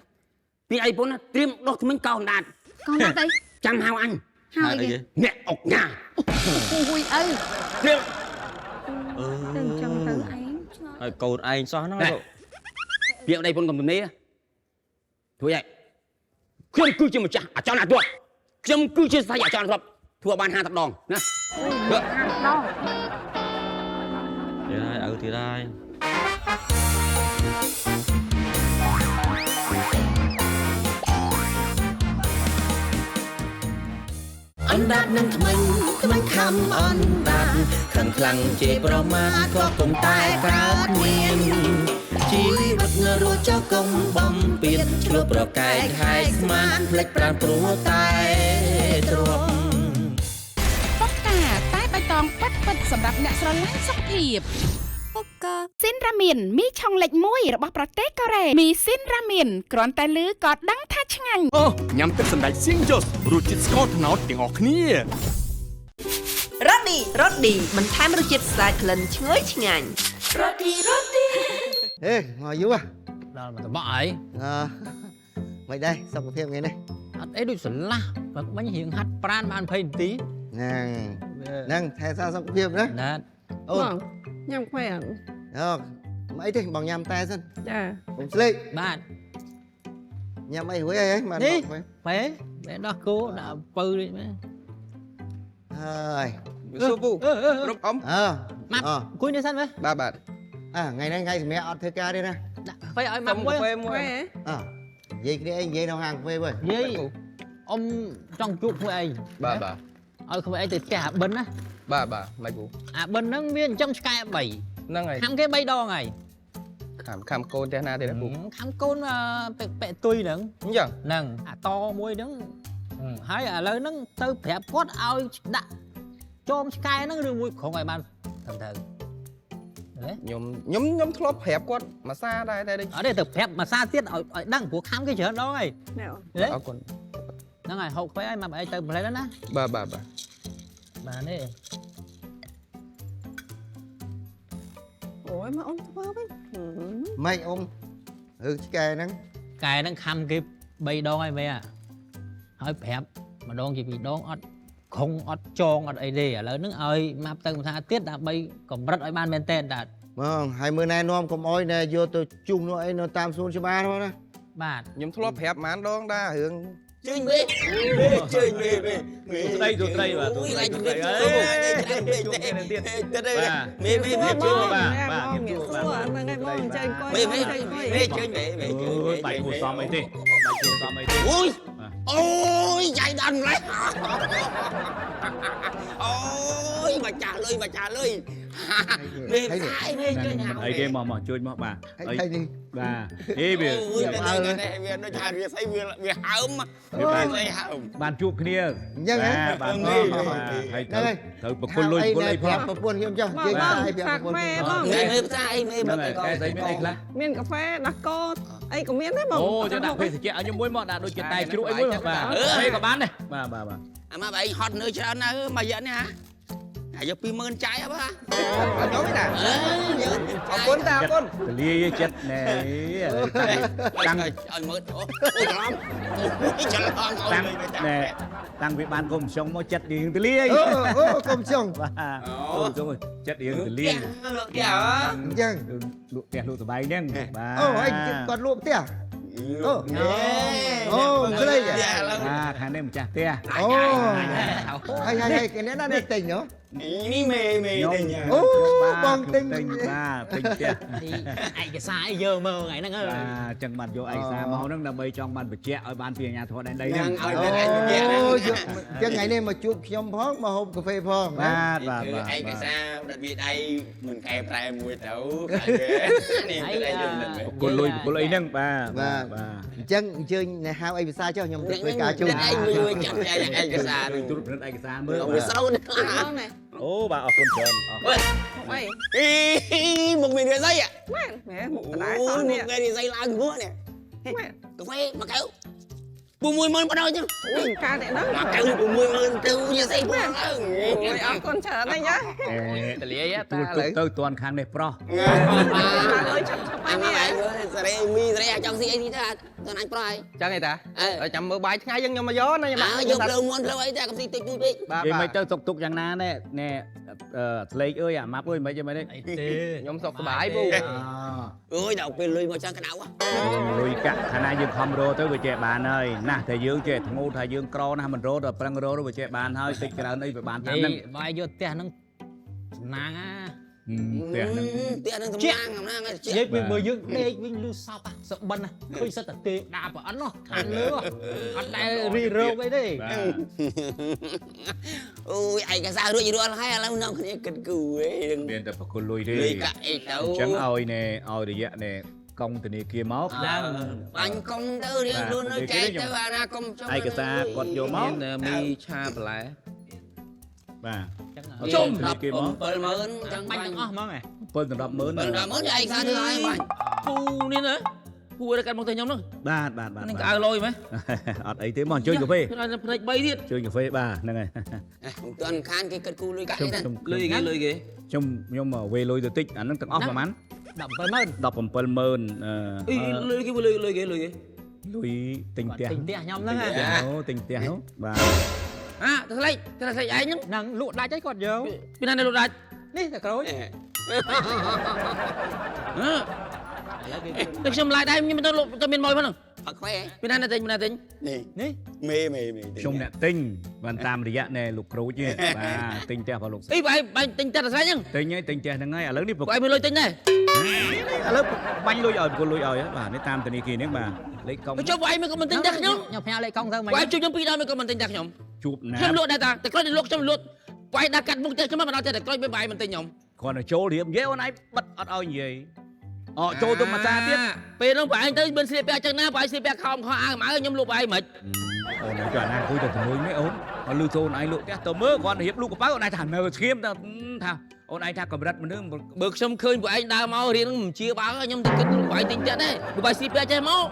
ពីអីប្រពន្ធត្រៀមដោះថ្មិញកោអណ្ដាត កោអណ្ដាតអី ចាំហៅអញ ហៅអីគេ អ្នកអុកញ៉ា អូយអី ត្រៀម អឺ ទៅចឹងទៅឯង ហើយកូនឯងសោះហ្នឹង ពីអីប្រពន្ធកុំទំនេរធ្វើយ៉ាងខ្ញុំគឺជាម្ចាស់អចលនទ្រព្យខ្ញុំគឺជាស្ដេចអចលនទ្រព្យធ្វើបាន50ដងណា 50ដង ទៀតហើយឪទៀតហើយ អណ្ដាតនឹងថ្មិញថ្មិញខំអណ្ដាតខឹងខ្លាំងជេរប្រមាថក៏គុំតែកើតមានជីវិតរស់ចោលកុំបំពៀនឆ្លោះប្រកែកហែកស្មានផ្លេចប្រានព្រោះតែទ្រព ប៉ុកកាតែបៃតងពិតពិតសម្រាប់អ្នកស្រឡាញ់សុខភាពប៉ុកកាស៊ីនរ៉ាមៀនមីឆុងលេខ1របស់ប្រទេសកូរ៉េមីស៊ីនរ៉ាមៀនគ្រាន់តែលឺក៏ដឹងថាឆ្ងាញ់ អូញ៉ាំទឹកសណ្តែកសៀងយ៉ូសរសជាតិស្ករត្នោតទាំងអស់គ្នា រ៉ូឌីរ៉ូឌីបន្ថែមរសជាតិស្អាតក្លិនឈ្ងុយឆ្ងាញ់រ៉ូឌីរ៉ូឌី ហេមកយូរ ដល់មកតបក់អី អឺមិនដែរសុខភាពថ្ងៃនេះ អត់អីដូចស្រឡះព្រឹកមិញរៀងហាត់ប្រានបាន20នាទី ហ្នឹងហ្នឹងថែសារសុខភាពណា ណា អូន ញ៉ាំខ្វែអត់ អូមិនអីទេបងញ៉ាំតែសិន ចា កុំស្លេក បាទ ញ៉ាំអីរួចអីបាន នេះម៉ែម៉ែដោះគោដាក់អំពៅនេះមែន ហើយ សួរពូគ្រប់អ៊ំ អើ ម៉ាប់អង្គុយនេះសិនមើល បាទបាទ អើថ្ងៃនេះថ្ងៃសម្រាប់អត់ធ្វើការទេណា ដាក់កាហ្វេឲ្យម៉ាប់មួយ កាហ្វេមួយ អើនិយាយគ្នាអីនិយាយនៅហាងកាហ្វេវិញ និយាយអ៊ំចង់ជួបក្មួយឯង បាទបាទ ឲ្យក្មួយឯងទៅផ្ទះអាបិនណា បាទបាទមិនពូ អាបិនហ្នឹងវាចិញ្ចឹមឆ្កែ3 ហ្នឹងហើយ ខាំគេ3ដងហើយ ខាំកូនផ្ទះណាទេណាពូ ខាំកូនពាក់ទុយហ្នឹង អញ្ចឹង ហ្នឹងអាតមួយហ្នឹងហើយឥឡូវហ្នឹងទៅប្រាប់គាត់ឲ្យដាក់ចងឆ្កែហ្នឹងឬមួយក្រុងឲ្យបានត្រឹមត្រូវ ខ្ញុំខ្ញុំខ្ញុំធ្លាប់ប្រាប់គាត់មួយសារដែរតែអត់ទេទៅប្រាប់មួយសារទៀតឲ្យដឹងព្រោះខាំគេច្រើនដងហើយ អរគុណ ហ្នឹងហើយហូបកាហ្វេឲ្យមកអីទៅផ្លែណា បាទបាទបាទ បាទនេះ អូយមកអ៊ំធ្វើវិញ ម៉េចអ៊ំរឿងឆ្កែហ្នឹង កែហ្នឹងខំគេ3ដងហើយមែនហើយប្រាប់ម្ដងជាពីរដងអត់ខុងអត់ចងអត់អីទេឥឡូវហ្នឹងឲ្យម៉ាប់ទៅមួយថាទៀតដើម្បីកម្រិតឲ្យបានមែនតើតា បងហើយមើលណែនាំកុំអោយណែយកទៅជុះនោះអីនៅតាមសួនច្បារហ្នឹងណា បាទ ខ្ញុំធ្លាប់ប្រាប់ប៉ុន្មានដងដែររឿង ជើញមេជើញមេមេ ស្ដីទូស្ដីបាទទូស្ដី ទៀតមេមេមេ ជើញបាទបាទ ខ្ញុំសួរហ្នឹងហើយបងជើញអង្គុយ មេមេមេជើញមេមេជើញ បាយគួសមអីទេបាយគួសមអីទេ អូយអូយចៃដន្យម្លេះអូយមកចាស់លុយមកចាស់លុយមេមេជើញ អីគេមកមកជួយមកបាទអីបាទអីវា វាដូចថាវាស្អីវាហើមវាស្អីហើម បានជួបគ្នា អញ្ចឹងហ៎ បាទហើយត្រូវប្រគល់លុយប្រគល់អីផង ប្រពន្ធខ្ញុំចុះនិយាយតែប្រាប់ប្រពន្ធ បង មេផ្សាយមេបើ កែស្អីមានអីខ្លះ មានកាហ្វេដោះគោអីក៏មានដែរបង អូចាំដាក់ភេសជ្ជៈឲ្យខ្ញុំមួយមកដាក់ដូចជាតែជ្រក់អីមួយបាទកាហ្វេក៏បានដែរបាទបាទបាទ អាមកឯងហត់នឿយច្រើនណាស់មួយរយៈនេះហ่าអាយក20000ចាយហ៎បាទ អត់យកទេតាអរគុណតាអរគុណ ទលាយចិត្តណែតាំង ឲ្យមើលអូច្រឡំអូច្រឡំ តាំងណែតាំងពីបានកុំចុងមកចិត្តរៀងទលាយ អូអូកុំចុង បាទអូចុងចិត្តរៀងទលាយ លក់ផ្ទះ អញ្ចឹង លក់ផ្ទះលក់សបែងហ្នឹងបាទ អូហើយគាត់លក់ផ្ទះអូអូស្រី បាទខាងនេះម្ចាស់ផ្ទះ អូហើយហើយគេនេះណានេះទិញហ៎ នេះមេមេទិញ អូបងទិញ បាទទិញផ្ទះ ឯកសារអីយកមកថ្ងៃហ្នឹង បាទអញ្ចឹងបានយកឯកសារមកហ្នឹងដើម្បីចង់បានបញ្ជាក់ឲ្យបានពីអាជ្ញាធរដែនដីហ្នឹង ឲ្យមានឯកសារ អូយកអញ្ចឹងថ្ងៃនេះមកជួបខ្ញុំផងមកហូបកាហ្វេផង បាទបាទបាទ ឯកសារដាក់វាដៃមិនកែប្រែមួយទៅនេះដៃយើង គុលលុយគុលអីហ្នឹងបាទបាទ អញ្ចឹងអញ្ជើញណែហៅអីភាសាចុះខ្ញុំទៅធ្វើការជូន ឯងមួយចាំឯកសារ ត្រួតពិនិត្យឯកសារមើល វាសូន អូបាទអរគុណច្រើនអរគុណ អី អីមកមានរិស័យ មែនមែនមុខដដែលសោះ នេះមុខមានរិស័យឡើងខ្ពស់នេះកាហ្វេមួយកែវ60000បណ្ដោយចឹង អូយការតែហ្នឹង មួយកែវ60000ទៅរិស័យផងឡើង អូយអរគុណច្រើនណាស់យ៉ា តលាយតា ទូលទៅតាន់ខាងនេះប្រុស បានអើយឆាប់ឆាប់ អា នេះ សេរីមីសេរីអាចង់ស៊ីអីទីតាតាន់អញប្រុសហើយ ចឹងឯតាចាំមើលបាយថ្ងៃយើងខ្ញុំមកយកណាខ្ញុំ យកភ្លើងមុនភ្លើងអីតាកុំស៊ីតិចទូពេក និយាយមិនទៅសុកទុកយ៉ាងណាណែណែស្លេកអើយអាម៉ាប់អើយមិនអីមិន អីទេ ខ្ញុំសុខសប្បាយពូ អើយដល់ពេលលុយមកចាំក្តៅ លុយកាក់ខាងណាយើងខំរកទៅវាចេះបានហើយណាស់តែយើងចេះធ្ងោថាយើងក្រណាស់មិនរកដល់ប្រឹងរកទៅវាចេះបានហើយតិចច្រើនអីវាបានតាមហ្នឹង បាយយកផ្ទះហ្នឹងសំណាងអា ផ្ទះហ្នឹង ផ្ទះហ្នឹងសំណាងសំណាង និយាយពីមើលយើងដេកវិញលឺសពសបិនឃើញសិតតែទេដាក់ប្រអិននោះខាងលើអត់ដែលរីរោគអីទេ អូយឯកសាររួចរាល់ហើយឥឡូវនាំគ្នាគិតគូឯង មានតែប្រគល់លុយទេ លុយកាក់អីទៅ អញ្ចឹងឲ្យណែឲ្យរយៈណែកងធនាគារមក បាញ់កងទៅរៀងខ្លួននៅចែកទៅអាណាកុំចុះ ឯកសារគាត់យកមក មីឆាបន្លែ បាទ ជុំ គេមក 70000ចឹង បាញ់ទាំងអស់ហ្មងហ៎ 7ដល់100,000 700,000ឯកសារធ្វើឲ្យបាញ់ ពូនេះណាពូរកាត់មកទៅខ្ញុំហ្នឹង បាទបាទបាទ នឹងក្អៅលយមែន អត់អីទេមកអញ្ជើញកាហ្វេ ភ្នែក3ទៀត អញ្ជើញកាហ្វេបាទហ្នឹងហើយ មិនទាន់ខានគេគិតគូលុយកាក់ទេ លុយគេលុយគេ ខ្ញុំខ្ញុំវេលុយទៅតិចអាហ្នឹងទាំងអស់ប្រហែល 170,000 170,000 អីលុយគេលុយលុយគេលុយគេ លុយទិញផ្ទះ ទិញផ្ទះខ្ញុំហ្នឹង អូទិញផ្ទះនោះបាទ អាទៅស្លេកទៅស្លេកឯង ហ្នឹងលក់ដាច់ហើយគាត់យក ពីណាលក់ដាច់ នេះតែក្រូច តែខ្ញុំឡាយដែរខ្ញុំមិនទៅលក់ទៅមានម៉យផងហ្នឹង អត់ខ្វែ មានណាទិញមានណាទិញ នេះនេះមេមេមេ ខ្ញុំអ្នកទិញបានតាមរយៈណែលោកក្រូចទេបាទទិញផ្ទះរបស់លោក អីបែបទិញផ្ទះតែស្រេចហ្នឹង ទិញហើយទិញផ្ទះហ្នឹងហើយឥឡូវនេះ បែបមានលុយទិញដែរ ឥឡូវបាញ់លុយឲ្យប្រគល់លុយឲ្យបាទនេះតាមធនាគារនេះបាទលេខកុង ចុះបែបមិនក៏មិនទិញផ្ទះខ្ញុំ ខ្ញុំផ្ញើលេខកុងទៅមិន បែបជួបខ្ញុំពីរដងមិនក៏មិនទិញផ្ទះខ្ញុំ ជួបណា ខ្ញុំលក់ដែរតាតែក្រូចលក់ខ្ញុំលក់បែបដាក់កាត់មុខផ្ទះខ្ញុំមិនដល់តែក្រូចបែបមិនទិញខ្ញុំ គ្រាន់តែចូលរៀបនិយាយអូនឯងបិទអត់ឲ្យនិយាយអចូលទៅមួយសាទៀត ពេលនោះបងឯងទៅមិនស្លៀកពាក់ចឹងណាបងឯងស្លៀកពាក់ខោខោអាវម៉ៅខ្ញុំលក់បងឯងមិន អូនចុះអាណាអង្គុយទៅជាមួយនេះអូនមកលឺចូលអូនឯងលក់ផ្ទះទៅមើលគ្រាន់តែរៀបលក់កប៉ៅអូនឯងថានៅស្ងៀមថាអូនឯងថាកម្រិតមនុស្ស បើខ្ញុំឃើញបងឯងដើរមករៀនមិនជាបើខ្ញុំទៅគិតបងឯងទិញផ្ទះដែរបងឯងស្លៀកពាក់ចេះមក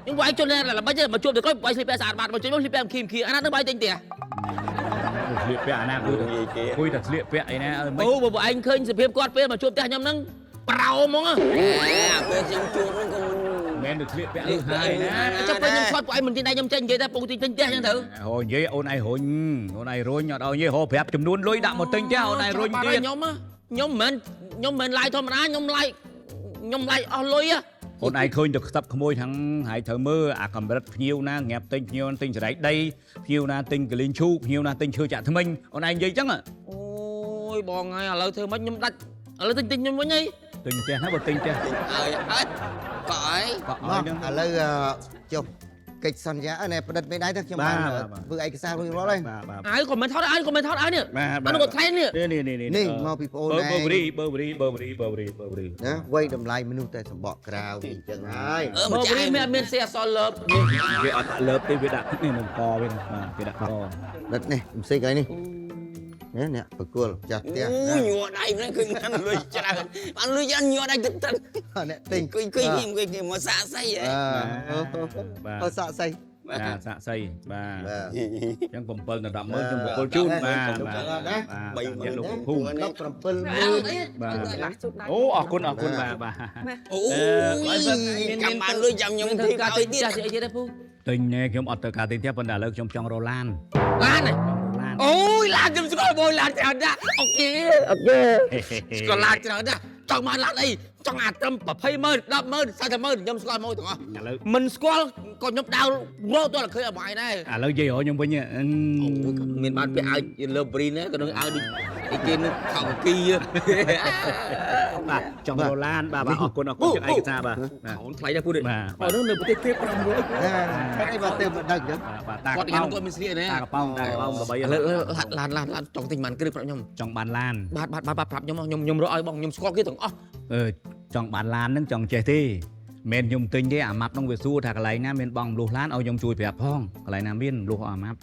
ខ្ញុំបងឯងជន់ល្បិចមកជួបទៅក្រោយបងឯងស្លៀកពាក់ស្អាតបាត់មកជួបខ្ញុំស្លៀកពាក់ខីមខីអាណាទៅបងឯងទិញផ្ទះ ស្លៀកពាក់អាណាអង្គុយតែស្លៀកពាក់អីណា អូបើបងឯងឃើញសភាពគាត់ពេលមកជួបផ្ទះខ្ញុំហ្នឹងប្រោហ្មង ពេលខ្ញុំជួបហ្នឹងក៏ មិនមែនទៅស្លៀកពាក់លឺហើយណា ចុះពេលខ្ញុំថតពួកឯងមិនទិញដៃខ្ញុំចេញនិយាយតែពងទិញទិញផ្ទះចឹងទៅ អូនិយាយអូនឯងរុញអូនឯងរុញអត់ឲ្យនិយាយហៅប្រាប់ចំនួនលុយដាក់មកទិញផ្ទះអូនឯងរុញទៀត ខ្ញុំខ្ញុំមិនខ្ញុំមិនឡាយធម្មតាខ្ញុំឡាយខ្ញុំឡាយអស់លុយ អូនឯងឃើញទៅខ្សឹបក្មួយខាងហើយត្រូវមើលអាកម្រិតភ្ញៀវណាងាប់ទិញភ្ញៀវទិញសរៃដីភ្ញៀវណាទិញកលីងឈូកភ្ញៀវណាទិញឈើចាក់ថ្មិញអូនឯងនិយាយចឹង អូយបងហើយឥឡូវធ្វើម៉េចខ្ញុំដាច់ឥឡូវទិញទិញខ្ញុំវិញហី ទិញផ្ទះណាបើទិញផ្ទះ ទិញឲ្យអត់កក់ឲ្យ កក់ឲ្យ ហ្នឹងឥឡូវចុះកិច្ចសន្យាណែផ្ដិតមេដៃទៅខ្ញុំបានធ្វើឯកសាររួចរាល់ហើយ អាវក៏មិនថតអាវក៏មិនថតអាវនេះអានោះក៏ថ្លៃនេះ នេះនេះ នេះមកពីប្អូនឯង បឺបរីបឺបរីបឺបរីបឺបរីបឺបរី ណាវៃតម្លៃមនុស្សតែសម្បកក្រៅអញ្ចឹងហើយ បឺបរីមានមានសេអសលើប វាអត់ដាក់លើបទេវាដាក់នេះនឹងកវាបាទគេដាក់ក ដិតនេះផ្សេងកន្លែងនេះនេះអ្នកប្រគល់ចាស់ផ្ទះ ញ័រដៃហ្នឹងឃើញបានលុយច្រើនបានលុយច្រើនញ័រដៃទឹកទឹក អ្នកទិញ គួយគួយគួយមកសាកសីហ៎ បាទសាកសី បាទសាកសីបាទអញ្ចឹង7ដល់10ម៉ឺនខ្ញុំប្រគល់ជូនបាទបាទ 30000លោកភូមិ 170,000 បាទអូអរគុណអរគុណបាទបាទ អូយចាំបានលុយចាំខ្ញុំ ធ្វើការទិញផ្ទះអីទៀតទេពូ ទិញណែខ្ញុំអត់ទៅការទិញផ្ទះប៉ុន្តែឥឡូវខ្ញុំចង់រកឡាន ឡានអូយឡានខ្ញុំស្គាល់បងឡានច្រើនណាស់អូខេអូខេស្គាល់ឡានច្រើនណាស់ចង់បានឡានអីចង់អាត្រឹម200,000 100,000 40,000ខ្ញុំស្គាល់មកទាំងអស់មិនស្គាល់ក៏ខ្ញុំដើររកទល់តែឃើញអបាយដែរ ឥឡូវនិយាយរកខ្ញុំវិញ មានបានពាក់អាវលើបរីនក៏នឹងអាវដូចអីគេនឹងខោគី បាទចង់រកឡានបាទបាទអរគុណអរគុណចឹងឯកសារបាទ ខោថ្លៃដែរពូនេះអរនោះនៅប្រទេសគេ500 អីបាទទៅមិនដឹងចឹង បាទតា គាត់គាត់មានស្លៀកណា តាកប៉ោងតាកប៉ោងល្បី ឡានឡានឡានចង់ទិញបានគ្រឿងប្រាប់ខ្ញុំ ចង់បានឡាន បាទបាទបាទប្រាប់ខ្ញុំខ្ញុំខ្ញុំរកឲ្យបងខ្ញុំស្គាល់គេទាំងអស់ អឺចង់បានឡានហ្នឹងចង់ចេះទេមិនខ្ញុំទិញទេអាម៉ាប់ហ្នឹងវាសួរថាកន្លែងណាមានបងមលុះឡានឲ្យខ្ញុំជួយប្រាប់ផងកន្លែងណាមានមលុះអាម៉ាប់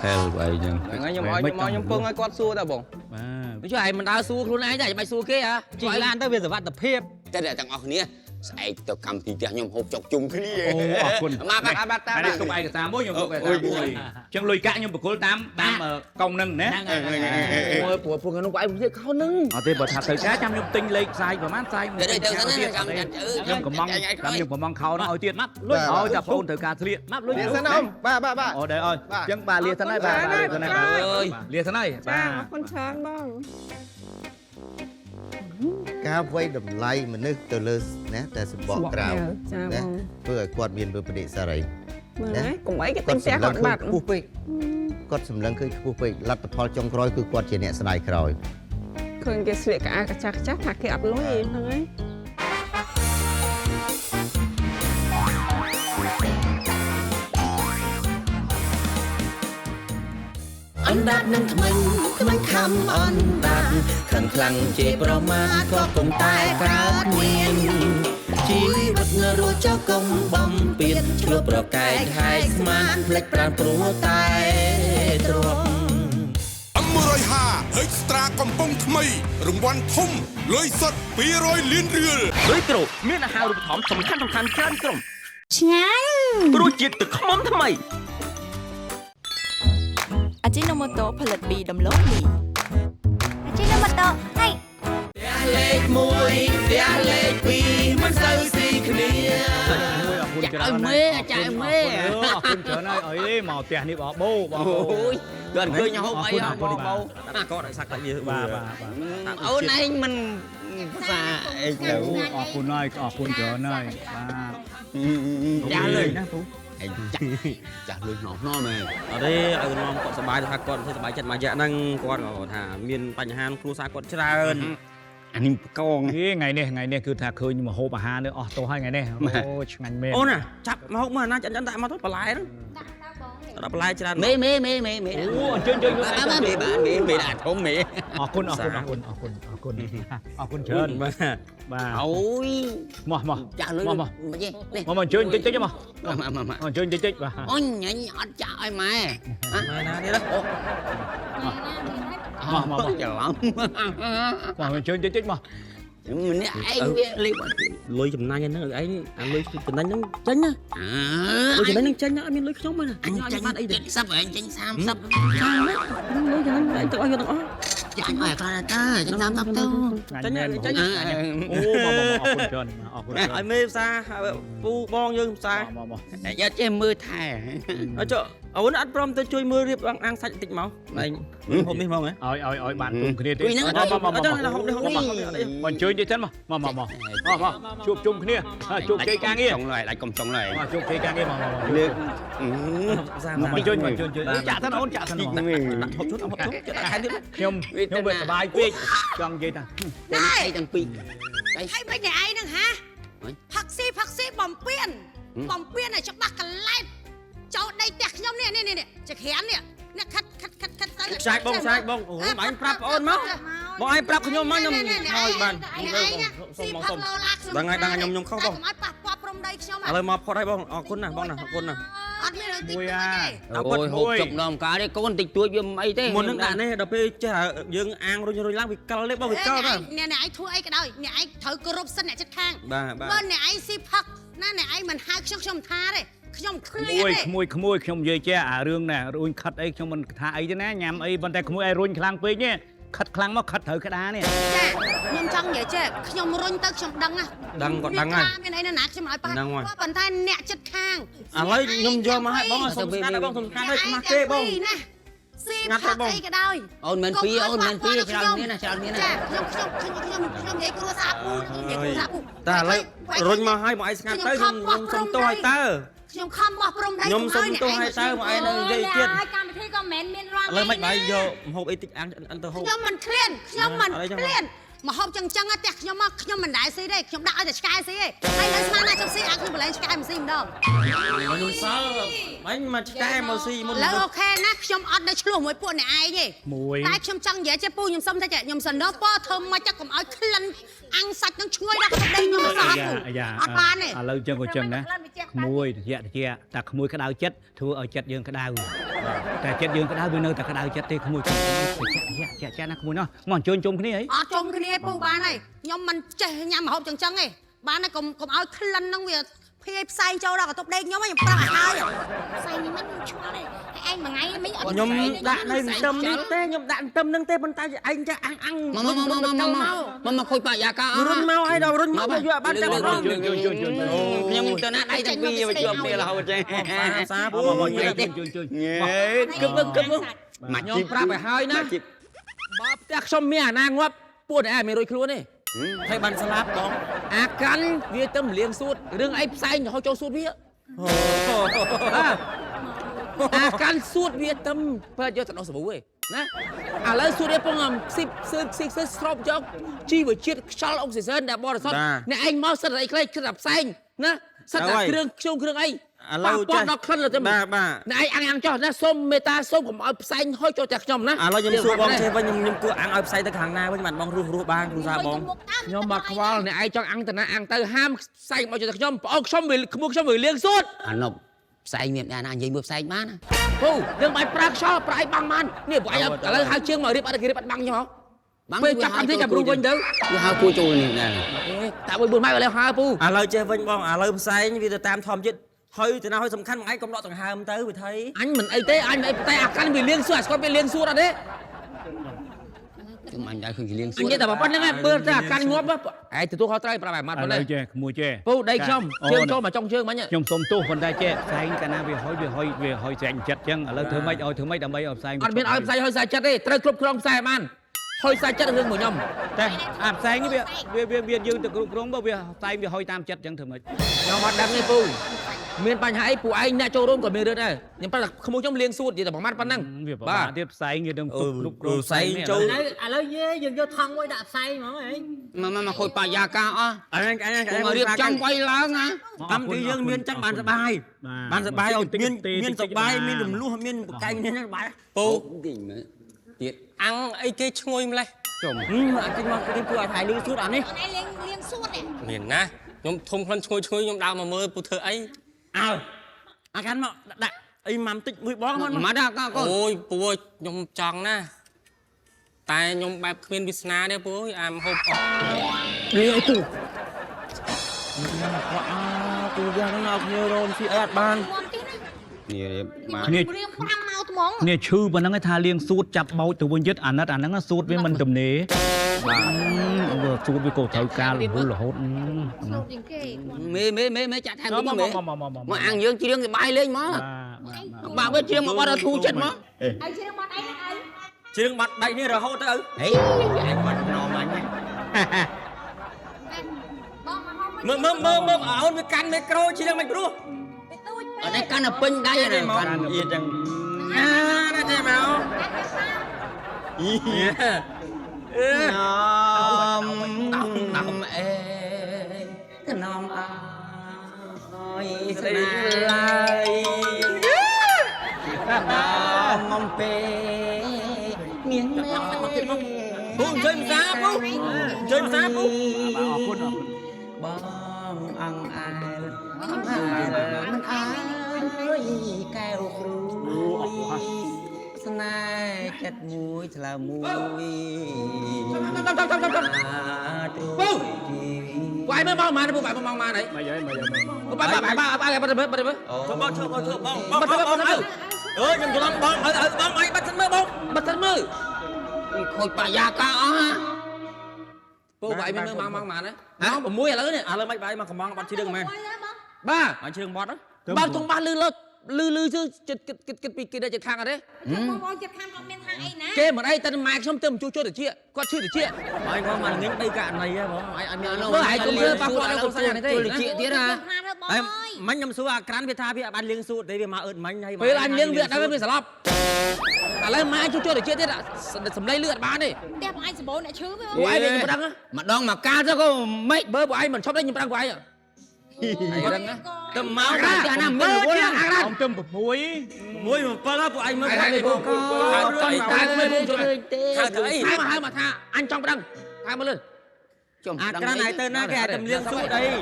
ហែលបែចឹង ហ្នឹងហើយខ្ញុំឲ្យខ្ញុំឲ្យខ្ញុំពឹងឲ្យគាត់សួរតើបង បាទជួយឯងមិនដើរសួរខ្លួនឯងទេបាច់សួរគេហ៎ ជិះឡានទៅវាសុវត្ថិភាព តែអ្នកទាំងអស់គ្នាស្អែកទៅកម្មវិធីផ្ទះខ្ញុំហូបចុកជុំគ្នា អូអរគុណ បាទ បាទតាម នេះទុកឯកសារមួយខ្ញុំទុកឯកសារមួយអញ្ចឹងលុយកាក់ខ្ញុំប្រគល់តាមតាមកុងហ្នឹងណា អូយព្រោះពួកនោះឯងវាខោហ្នឹង អត់ទេបើថាទៅការចាំខ្ញុំទិញលេខផ្សាយប្រហែលផ្សាយខ្ញុំកំងចាំខ្ញុំកំងខោហ្នឹងឲ្យទៀតលុយឲ្យតែបងត្រូវការធ្លៀក ម៉ាប់លុយ លាសិនអូបាទបាទបាទ អូដែរឲ្យអញ្ចឹងបាទលាសិនហើយបាទលាសិនហើយបាទលាសិនហើយបាទ អរគុណច្រើនបង ការវៃតម្លៃមនុស្សទៅលើណាតែសម្បកក្រៅណាធ្វើឲ្យគាត់មានវិបត្តិសារី ណាកុំអីគេទិញផ្ទះគាត់បាត់ ខ្ពស់ពេកគាត់សម្លឹងឃើញខ្ពស់ពេកលទ្ធផលចុងក្រោយគឺគាត់ជាអ្នកស្ដាយក្រោយ ឃើញគេស្លៀកកៅកាចាស់ចាស់ថាគេអត់លុយហ្នឹងហើយ អណ្ដាតនឹងថ្មិញថ្មិញខំអណ្ដាតខឹងខ្លាំងជេរប្រមាថក៏គុំតែកើតមានជីវិតរស់ចោលកុំបំពៀនឆ្លោះប្រកែកហែកស្មានផ្លេចប្រានព្រោះតែទ្រព M150 Extra កំប៉ុងថ្មីរង្វាន់ធំលុយសុទ្ធ200លានរៀល លុយគ្រូមានអាហារូបត្ថម្ភសំខាន់សំខាន់ច្រើនក្រុម ឆ្ងាញ់ រសជាតិទឹកខ្មុំថ្មី អាជីណូម៉ូតូផលិតពីដំឡូងមី អាជីណូម៉ូតូហៃ ផ្ទះលេខ1ផ្ទះលេខ2មិនសូវស៊ីគ្នា អរគុណច្រើន ចាឲ្យមេចាឲ្យមេ អ គុណច្រើនហើយអីមកផ្ទះនេះបបោបបោ អូយគាត់ឃើញហូបអីបបោ ដាក់កដាក់សាក់ដាក់វា បាទបាទ អូនឯងមិនភាសាអីទៅ អរគុណហើយអរគុណច្រើនហើយបាទ ចាស់លុយ ណាពូ ឯងចាស់លុយណោះណោះមែន អត់ទេឲ្យនាំគាត់សប្បាយថាគាត់សប្បាយចិត្តមួយរយៈហ្នឹងគាត់ក៏ថាមានបញ្ហាគ្រួសារគាត់ច្រើន អានេះបកង ថ្ងៃនេះគឺថាឃើញមហូបអាហារនេះអស់ទោសហើយថ្ងៃនេះអូឆ្ងាញ់មែន អូនណាចាប់មកហូបមើលណាចាន់ដាក់មកទៅបន្លែហ្នឹងដាក់បន្លែច្រើន មេមេមេមេមេ អូអញ្ជើញជួយ បាទមេបាទមេមេដាក់ធំមេ អរគុណអរគុណអរគុណអរគុណអរគុណអរគុណច្រើនបាទបាទ អូយ មកមក ចាក់លុយ មកមក នេះ មកអញ្ជើញតិចតិចមក មក អញ្ជើញតិចតិចបាទ អូញញអត់ចាក់ឲ្យម៉ែ ម៉ែណាទៀត អូ មកមក ច្រឡំ មកអញ្ជើញតិចតិចមក ម្នាក់ឯងវាលេប លុយចំណាញ់ហ្នឹងឯងអាលុយចំណេញហ្នឹងចេញណាលុយចំណេញហ្នឹងចេញណាអត់មានលុយខ្ញុំទេណា អញចេញ បានអីទេ 70ឯងចេញ30 លុយចំណេញឯងទៅឲ្យយកទាំងអស់ ចាញ់ឲ្យខ្លះទៅចេញ30ទៅ ចេញចេញ អូមកមកអរគុណច្រើនអរគុណ ឲ្យមេផ្សារពូបងយើងផ្សារ មកមក យកចេះមើលថែ អត់ចុះអូនអត់ព្រមទៅជួយមើលរៀបអាងសាច់បន្តិចមកឯងហូបនេះហ្មងហ៎ ឲ្យឲ្យឲ្យបានជុំគ្នាទេមកមកមកមកអញ្ជើញតិចសិនមកមកមកមកមកជួបជុំគ្នាជួបជ័យការងារ ចង់ឡើយដាច់កុំចង់ឡើយ មកជួបជ័យការងារមកមក លើក មកអញ្ជើញមកអញ្ជើញចាក់សិនអូនចាក់សិនមក ដាក់ហូបជូនហូបជូនដាក់ខែទៀត ខ្ញុំខ្ញុំវាសប្បាយពេកចង់និយាយថា ទាំងឯងទាំងពីរ ហើយមិនអ្នកឯងហ្នឹងហាផឹកស៊ីផឹកស៊ីបំពេញបំពេញឲ្យច្បាស់កលែតចូលដីផ្ទះខ្ញុំនេះនេះនេះចក្រាននេះអ្នកខិតខិតខិតខិតទៅ ខ្សាច់បងខ្សាច់បងអូបាញ់ប្រាប់អូនមកបងឯងប្រាប់ខ្ញុំមកខ្ញុំឲ្យបាន សុំមកសុំ ដឹងហើយដឹងខ្ញុំខ្ញុំខុសបង កុំឲ្យប៉ះពាល់ព្រំដីខ្ញុំ ឥឡូវមកផុតហើយបងអរគុណណាស់បងណាអរគុណណាស់ អត់មានរឿងតិចតួចទេ អូយហូបចុកម្ដងកាលទេកូនតិចតួចវាមិនអីទេ មុននឹងដាក់នេះដល់ពេលចេះយើងអាងរុញរុញឡើងវាកិលទេបងវាកិលទៅ អ្នកអ្នកឯងធ្វើអីក៏ដោយអ្នកឯងត្រូវគោរពសិនអ្នកចិត្តខាង បាទ បើអ្នកឯងស៊ីផឹកណាអ្នកឯងមិនហៅខ្ញុំខ្ញុំថាទេខ្ញុំឃ្លា មួយ ទេ ក្មួយក្មួយខ្ញុំនិយាយចេះអារឿងណារុញខិតអីខ្ញុំមិនថាអីទេណាញ៉ាំអីប៉ុន្តែក្មួយឯងរុញខ្លាំងពេកនេះខិតខ្លាំងមកខិតត្រូវក្តារនេះ ចាខ្ញុំចង់និយាយចេះខ្ញុំរុញទៅខ្ញុំដឹងណា ដឹងគាត់ដឹងហើយ មានអីណាខ្ញុំឲ្យប៉ះប៉ុន្តែអ្នកចិត្តខាង ឥឡូវខ្ញុំយកមកឲ្យបងសុំស្ងាត់បងសុំស្ងាត់ឲ្យខ្មាស់គេបង ណាស៊ីផឹកអីក៏ដោយ អូនមិនពីអូនមិនពីច្រើនមានណាច្រើនមានណា ចាខ្ញុំខ្ញុំខ្ញុំខ្ញុំនិយាយគ្រួសារពូខ្ញុំនិយាយគ្រួសារពូ តែឥឡូវរុញមកឲ្យបងឯងស្ងាត់ទៅខ្ញុំខ្ញុំសុំទោសឲ្យតើ ខ្ញុំខំបោះព្រំដី ខ្ញុំសុំទោសឲ្យតើបងឯងនៅនិយាយទៀត កម្មវិធីក៏មិនមែនមានរាល់ ឥឡូវមិនបាយយកហូបអីតិចអាំងអិនទៅហូប ខ្ញុំមិនឃ្លានខ្ញុំមិនឃ្លានមកហូបចឹងចឹងផ្ទះខ្ញុំមកខ្ញុំមិនដែលស៊ីទេខ្ញុំដាក់ឲ្យតែឆ្កែស៊ីទេហើយនៅស្មានណាខ្ញុំស៊ីអាខ្ញុំបលែងឆ្កែមកស៊ីម្ដង ខ្ញុំសល់បាញ់មកឆ្កែមកស៊ីមុន ឥឡូវអូខេណាខ្ញុំអត់នៅឆ្លោះមួយពួកអ្នកឯងទេ មួយ តែខ្ញុំចង់និយាយចេះពូខ្ញុំសុំតែខ្ញុំសណ្ដោពធ្វើមកចាកុំឲ្យក្លិនអាំងសាច់នឹងឈ្ងុយដល់ក្នុងដីខ្ញុំមិនសោះពូអត់បានទេ ឥឡូវចឹងក៏ចឹងណាក្មួយតិចតិចតែក្មួយក្តៅចិត្តធ្វើឲ្យចិត្តយើងក្តៅតែចិត្តយើងក្តៅវានៅតែក្តៅចិត្តទេក្មួយតិចតិចចាណាក្មួយណោះមកអញ្ជើញជុំគ្នាអី អត់ជុំគ្នាពូបានហើយខ្ញុំមិនចេះញ៉ាំម្ហូបចឹងចឹងទេបានហើយកុំកុំឲ្យក្លិននឹងវាភាយផ្សែងចូលដល់កន្ទប់ដេកខ្ញុំខ្ញុំប្រាប់ឲ្យហើយ ផ្សែងនេះមិនខ្ញុំឆ្ងល់ទេឯងមួយថ្ងៃមិនអត់ ខ្ញុំដាក់នៅទន្ទឹមនេះទេខ្ញុំដាក់ទន្ទឹមនឹងទេប៉ុន្តែឯងចេះអាំងអាំង មកមកមកមកមកមកខូចបរិយាកាស រុញមកឲ្យដល់រុញមកយកបានចាំ ខ្ញុំទៅណាដៃទាំងពីរមកជួបគ្នារហូតចេះ សាពូ មកជួយជួយជួយ គឹបគឹប មកខ្ញុំប្រាប់ឲ្យហើយណាបើផ្ទះខ្ញុំមានអាណាងាប់ពួកអ្នកឯងមានរួចខ្លួនទេ ហើយបានស្លាប់បង អាកាន់វាទៅមលៀងសួតរឿងអីផ្សែងហូចចូលសួតវាអាកាន់សួតវាទៅបើយកទៅដោះសាប៊ូឯណាឥឡូវសួតវាពងខ្ស៊ីបសើខ្ស៊ីបសើស្រូបយកជីវជាតិខ្យល់អុកស៊ីហ្សែនដែលបរិសុទ្ធអ្នកឯងមកសិតតែអីខ្លីគិតតែផ្សែងណាសិតតែគ្រឿងខ្ជុំគ្រឿងអី ឥឡូវ ប៉ះដល់ក្លិនទៅ បាទបាទ អ្នកឯងអាំងអាំងចោះណាសូមមេត្តាសូមកុំឲ្យផ្សែងហុយចូលតែខ្ញុំណា ឥឡូវខ្ញុំសួរបងចេះវិញខ្ញុំខ្ញុំគួរអាំងឲ្យផ្សែងទៅខាងណាវិញបានបងរស់រស់បានគ្រូសាបង ខ្ញុំមកខ្វល់អ្នកឯងចង់អាំងទៅណាអាំងទៅហាមផ្សែងមកចូលតែខ្ញុំប្អូនខ្ញុំវាក្មួយខ្ញុំវាលៀងសួត អាណប់ផ្សែងមានអ្នកណានិយាយមើលផ្សែងបានណា ពូយើងបាច់ប្រើខ្យល់ប្រើអីបាំងបាននេះពួកឯងឥឡូវហៅជាងមករៀបអត់គេរៀបអត់បាំងខ្ញុំហ៎ បាំង ពេលចាប់កម្មវិធីចាប់រូបវិញទៅ វាហៅគួរចូលនេះដែរ តាមួយ4ម៉ែឥឡូវហៅពូ ឥឡូវចេះវិញបងឥឡូវផ្សែងវាទៅតាមធម្មជាតិហើយទៅណាហើយសំខាន់មួយឯងកុំដកដង្ហើមទៅវិថី អញមិនអីទេអញមិនអីតែអាកាន់វាលៀងសួតអាស្គាល់វាលៀងសួតអត់ទេ ខ្ញុំអញដែរឃើញលៀងសួ អញនិយាយតែប៉ុណ្្នឹងឯងបើតែអាកាន់ងាប់ឯងទទួលខុសត្រូវប្រាប់ឲ្យម៉ាត់ប៉ុណ្ណេះ ឥឡូវចេះក្មួយចេះ ពូដីខ្ញុំជើងចូលមកចុងជើងមិញ ខ្ញុំសុំទោសប៉ុន្តែចេះផ្សែងកាលណាវាហុយវាហុយវាហុយស្រែកចិត្តចឹងឥឡូវធ្វើម៉េចឲ្យធ្វើម៉េចដើម្បីឲ្យផ្សែង អត់មានឲ្យផ្សែងហុយខ្សែចិត្តទេត្រូវគ្រប់គ្រងផ្សែងបានហុយខ្សែចិត្តរឿងមួយខ្ញុំ តែអាផ្សែងនេះវាវាវាយើងទៅគ្រប់គ្រងបើវាផ្សែងវាហុយតាមចិត្តចឹងធ្វើម៉េច ខ្ញុំអត់ដឹងទេពូមានបញ្ហាអីពូឯងអ្នកចូលរួមក៏មានរឿងដែរខ្ញុំប្រាប់ថាក្មួយខ្ញុំលៀងសួតនិយាយតែប្រមាថប៉ុណ្ណឹង វាពិបាកទៀតផ្សែងយើងនឹងទុកគ្រប់គ្រង ផ្សែងចូល ឥឡូវយេយើងយកថង់មួយដាក់ផ្សែងហ្មងហី មកមកខូចបរិយាកាសអស់ អញអញ កុំរៀបចំវាយឡើងណា កម្មទីយើងមានចឹងបានសបាយបានសបាយឲ្យមានមានសបាយមានរំលោះមានប្រកែងមានសបាយ ពូទៀត អាំងអីគេឈ្ងុយម្លេះ ចុំ អត់ចេញមកគេពួកឲ្យថៃលឺសួតអានេះ ឯងលៀងលៀងសួតឯង មានណាខ្ញុំធំក្លិនឈ្ងុយឈ្ងុយខ្ញុំដើរមកមើលពូធ្វើអី អើអាកាន់មកដាក់អីម៉ាំតិចមួយបងមក មកដល់កូន អូយពូខ្ញុំចង់ណាតែខ្ញុំបែបគ្មានវាសនាទេពូអើយអាមហូបអស់ លៀងអីពូអើពូយ៉ាងហ្នឹងឲ្យគ្នារោមស៊ីអីអត់បាន នេះមក គ្នា រៀង5មកត្មង គ្នាឈឺប៉ុណ្ណឹងឯងថាលៀងសួតចាប់បោចទៅវិញទៀតអាណិតអាហ្នឹងសួតវាមិនទំនេរបាទសួតវាក៏ត្រូវការរវល់រហូត ស្លូតជាងគេ មេមេមេមេចាក់ថែមមកមេមកអាំងយើងច្រៀងសបាយលេងមកបាក់វាច្រៀងមកបាត់ធូរចិត្តមក ឯងច្រៀងបាត់អីហ្នឹងឯង ច្រៀងបាត់ដៃនេះរហូតទៅ ហេអញបាត់ណមអញ បងមកហូប មើលមើលមើលមើលអូនវាកាន់មីក្រូច្រៀងមិនព្រោះ អត់ទេកាន់តែពេញដៃហ្នឹង កាន់អៀចឹងអាណាចេះមកអីអេ នំអេក្នំអើយស្នេហ៍ឡើយនំពេមានមេ ពូអញ្ជើញភាសាពូអញ្ជើញភាសាពូ បាទអរគុណអរគុណ បងអងអែលមិនអើយកែវគ្រូស្នេហ៍ចិត្តមួយថ្លើមមួយ ពូពូឯងមើលមកម៉ានពូឯងមើលមកម៉ានអី មកហើយមកហើយ បាទបាទបាទបាទបាទបាទបាទ ឈប់បងឈប់បងឈប់បងបងបងអើអើខ្ញុំច្រឡំបងអើបងអីបាត់សិនមើលបង បាត់សិនមើល ខូចបរិយាកាសអស់ហ่า ពូឯងមើលមកមកម៉ានណាម៉ោង6ឥឡូវនេះ ឥឡូវមិនបាយមកកំងបាត់ជ្រឿងមែន បាទ អញជ្រឿងបត់ បាទធំបាសលឺលឺលឺជឿចិត្តគិតគិតគិតពីគេចិត្តខាងអត់ទេ បងបងចិត្តខាងគាត់មានថាអីណា គេមិនអីតែម៉ែខ្ញុំទៅជួសជុលតិចគាត់ឈឺតិច បាយគាត់មកងឹង3ករណីហ៎បងអញអត់មាន មើលឯងកុំធ្វើប៉ះពាល់ដល់គ្រួសារនេះទេ ជួលតិចទៀតណា អេមិញខ្ញុំសួរអាក្រាន់វាថាវាបានលៀងសួតទេវាមកអឺតមិញហើយ ពេលអញលៀងវាអត់ដឹងវាស្លាប់ឥឡូវម៉ែជួសជុលតិចទៀតសំឡេងលឺអត់បានទេ ផ្ទះបងឯងសម្បូរអ្នកឈឺ ពួកឯងខ្ញុំប្រឹង ម្ដងមកកាលទៅក៏មិន បើពួកឯងមិនឈប់ទេខ្ញុំប្រឹងពួកឯងឯងរឹងណា ទៅមក តែណាមានរវល់ អាក្រាន់ទៅ6 6 7ហើយពួកឯងមើល ឯងពូតែតែមិនពូជួយ ហៅទៅអី ហៅមកហៅមកថាអញចង់ប្រឹងហៅមកលឿន ចំ អាក្រាន់ឯងទៅណាគេឲ្យតែលៀងសួតអី ឯង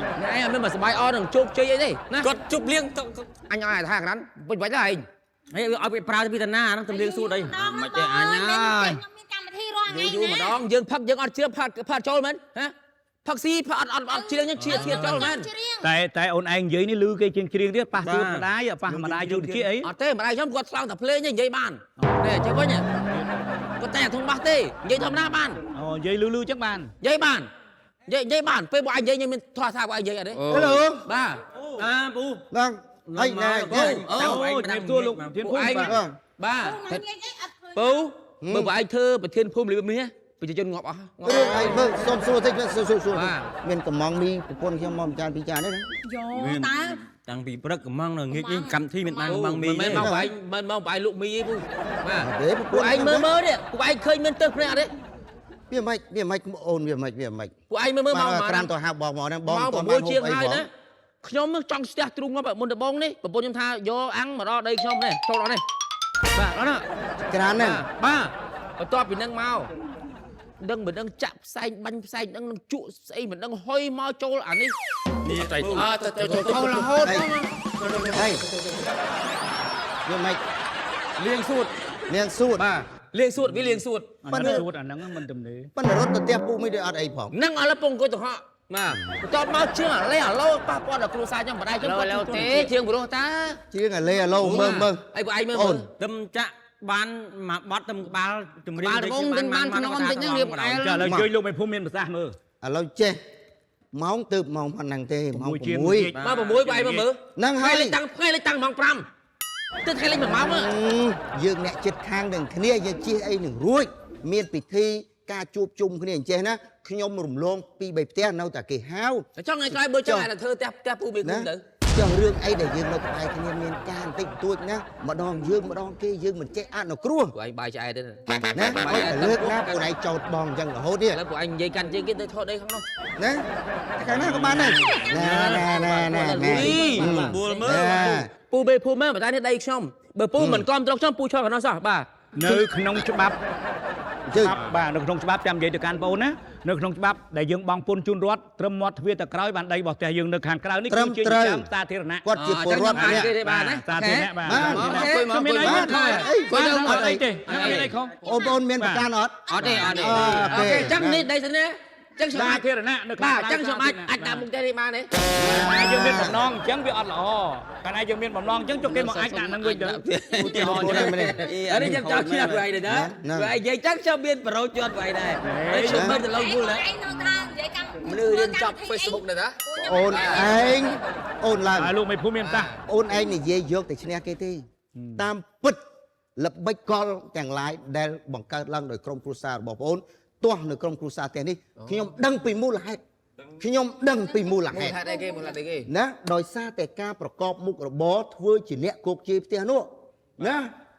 អត់មានមកសបាយអនឹងជោគជ័យអីទេណា គាត់ជប់លៀងទៅ អញឲ្យថាក្រាន់វិញវិញហើយឯង ហើយឲ្យវាប្រើពីតាណាហ្នឹងទៅលៀងសួតអី មិនទេអញហើយ មានកម្មវិធីរាល់ថ្ងៃ យូរយូរម្ដងយើងផឹកយើងអត់ជ្រាបផឹកផឹកចូលមែនហ៎ផឹកស៊ីផឹកអត់អត់អត់ជ្រៀងជ្រៀងជ្រៀងចូលមែន តែតែអូនឯងនិយាយនេះលឺគេជាងច្រៀងទៀតប៉ះសួតម្ដាយប៉ះម្ដាយយូរតិចអី អត់ទេម្ដាយខ្ញុំគាត់ឆ្លងតែភ្លេងទេនិយាយបាននេះចេះវិញគាត់តែធំបាសទេនិយាយធម្មតាបាន អូនិយាយលឺលឺចឹងបាន និយាយបាននិយាយនិយាយបានពេលពួកឯងនិយាយខ្ញុំមានធေါ်ថាពួកឯងនិយាយអត់ទេ ហេឡូ បាទ អាពូ ហ្នឹងហើយណែ អូជំរាបសួរលោកធានភូមិបាទ បាទពូបើពួកឯងធ្វើប្រធានភូមិលីបនេះប្រជាជនងាប់អស់ រឿងអីមើលសុំសួរតិចសួរសួរមានកំងមីប្រពន្ធខ្ញុំមកចានពីរចានទេណា យោតើ តាំងពីព្រឹកកំងនៅងាកនេះកម្មវិធីមានបានកំងមី មិនមែនមកឯងមិនមកឯងលក់មីទេពូបាទ ទេប្រព ពួក ន្ធ ឯងមើលមើលនេះពួកឯងឃើញមានទឹកភ្នែកអត់ទេ វាមិនវាមិនអូនវាមិនវាមិន ពួកឯងមើលមើលមក ក្រានទៅហៅបងមកហ្នឹងបង មក តបាន 6ជាងហើយណាខ្ញុំចង់ស្ទះទ្រូងងាប់មុនដំបងនេះប្រពន្ធខ្ញុំថាយកអាំងមកដល់ដីខ្ញុំនេះចូលដល់នេះបាទដល់ណា ក្រានហ្នឹង បាទបន្ទាប់ពីនឹងមកដឹងមិនដឹងចាក់ផ្សែងបាញ់ផ្សែងដឹងនឹងជក់ស្អីមិនដឹងហុយមកចូលអានេះ នេះត្រី អើទៅចូលចូលរហូត ហេវាមិន លៀងសួត លៀងសួត បាទលៀងសួតវាលៀងសួត ប៉ុន្តែសួតអាហ្នឹងមិនទំនេរ ប៉ុន្តែរត់ទៅផ្ទះពូមិនដូចអត់អីផង ហ្នឹងឥឡូវពងអង្គុយទៅហក់បាទបន្ទាប់មកជឿងអាលេអាឡូប៉ះពាល់ដល់គ្រួសារខ្ញុំម្ដាយខ្ញុំគាត់ ទេជឿងព្រោះតា ជឿងអាលេអាឡូមើលមើល អីពួកឯងមើលមើល ទឹមចាក់ បានមួយបត់ទៅក្បាលជំរាប ក្បាលដំបងទិញបានក្នុងបន្តិចហ្នឹងរៀបអែល ចាឥឡូវជួយលោកមេភូមិមានប្រសាសន៍មើល ឥឡូវចេះម៉ោងទើបម៉ោងប៉ុណ្ណឹងទេម៉ោង6 បាទ6បាយមកមើល ហ្នឹងហើយ លេខតាំងថ្ងៃលេខតាំងម៉ោង5ទៅថ្ងៃលេខ1ម៉ោង យើងអ្នកចិត្តខាងនឹងគ្នាយើងជិះអីនឹងរួចមានពិធីការជួបជុំគ្នាអញ្ចេះណាខ្ញុំរំលងពី3ផ្ទះនៅតែគេហៅ ចង់ថ្ងៃក្រោយបើចង់អាចធ្វើផ្ទះផ្ទះពូមេគុំទៅ ចង់រឿងអីដែលយើងនៅក្បែរគ្នាមានការបន្តិចបន្តួចណាម្ដងយើងម្ដងគេយើងមិនចេះអនុគ្រោះ ពួកឯងបាយឆ្អែតទេ ណាឲ្យតែលើកណាពួកឯងចោតបងអញ្ចឹងរហូតនេះ ឥឡូវពួកឯងនិយាយកាន់ជើងគេទៅថតដីខាងនោះ ណាខាងណាក៏បានដែរណែណែណែណែ បួលមើលពូបេភូមិមើលតែនេះដីខ្ញុំបើពូមិនគាំទ្រខ្ញុំពូឈរខាងនោះសោះបាទ នៅក្នុងច្បាប់ច្បាប់បាទនៅក្នុងច្បាប់ចាំនិយាយទៅកាន់បងអូនណានៅក្នុងច្បាប់ដែលយើងបង់ពន្ធជូនរដ្ឋត្រឹមមាត់ទ្វារទៅក្រោយបានដីរបស់ផ្ទះយើងនៅខាងក្រៅនេះគឺជាចាំសាធារណៈ គាត់ជាពលរដ្ឋម្នាក់ បាទណា សាធារណៈបាទ បាទ មានអីខុស គាត់ អត់អីទេមានអីខុស អូនបងមានប្រកាន់អត់ អត់ទេអត់ទេអូខេចឹងនេះដីសិនណាចឹងខ្ញុំ សាធារណៈនៅ បាទចឹងខ្ញុំអាចអាចដាក់មុខផ្ទះនេះបានទេ យើងមានបំណងអញ្ចឹងវាអត់ល្អកាលណាយើងមានបំណងអញ្ចឹងចុះគេមកអាចដាក់នឹងវិញទៅ ឧទាហរណ៍ចឹងអានេះខ្ញុំចង់ជឿពួកឯងដែរណាពួកឯងនិយាយចឹងខ្ញុំមានប្រូជាប់ពួកឯងដែរហើយខ្ញុំមើលទៅឡងវល់ដែរ ឯងនៅថានិយាយកម្ម មនុស្សរៀនចប់ Facebook ដែរណា អូនឯងអូនឡើង លោកមេភូមិមានតា អូនឯងនិយាយយកតែឈ្នះគេទេតាមពិតល្បិចកលទាំងឡាយដែលបង្កើតឡើងដោយក្រុមគ្រួសាររបស់បងអូនទោះនៅក្រុមគ្រួសារផ្ទះនេះខ្ញុំដឹងពីមូលហេតុខ្ញុំដឹងពីមូលហេតុ មូលហេតុអីគេមូលហេតុអីគេ ណាដោយសារតែការប្រកបមុខរបរធ្វើជាអ្នកគោកជេរផ្ទះនោះណា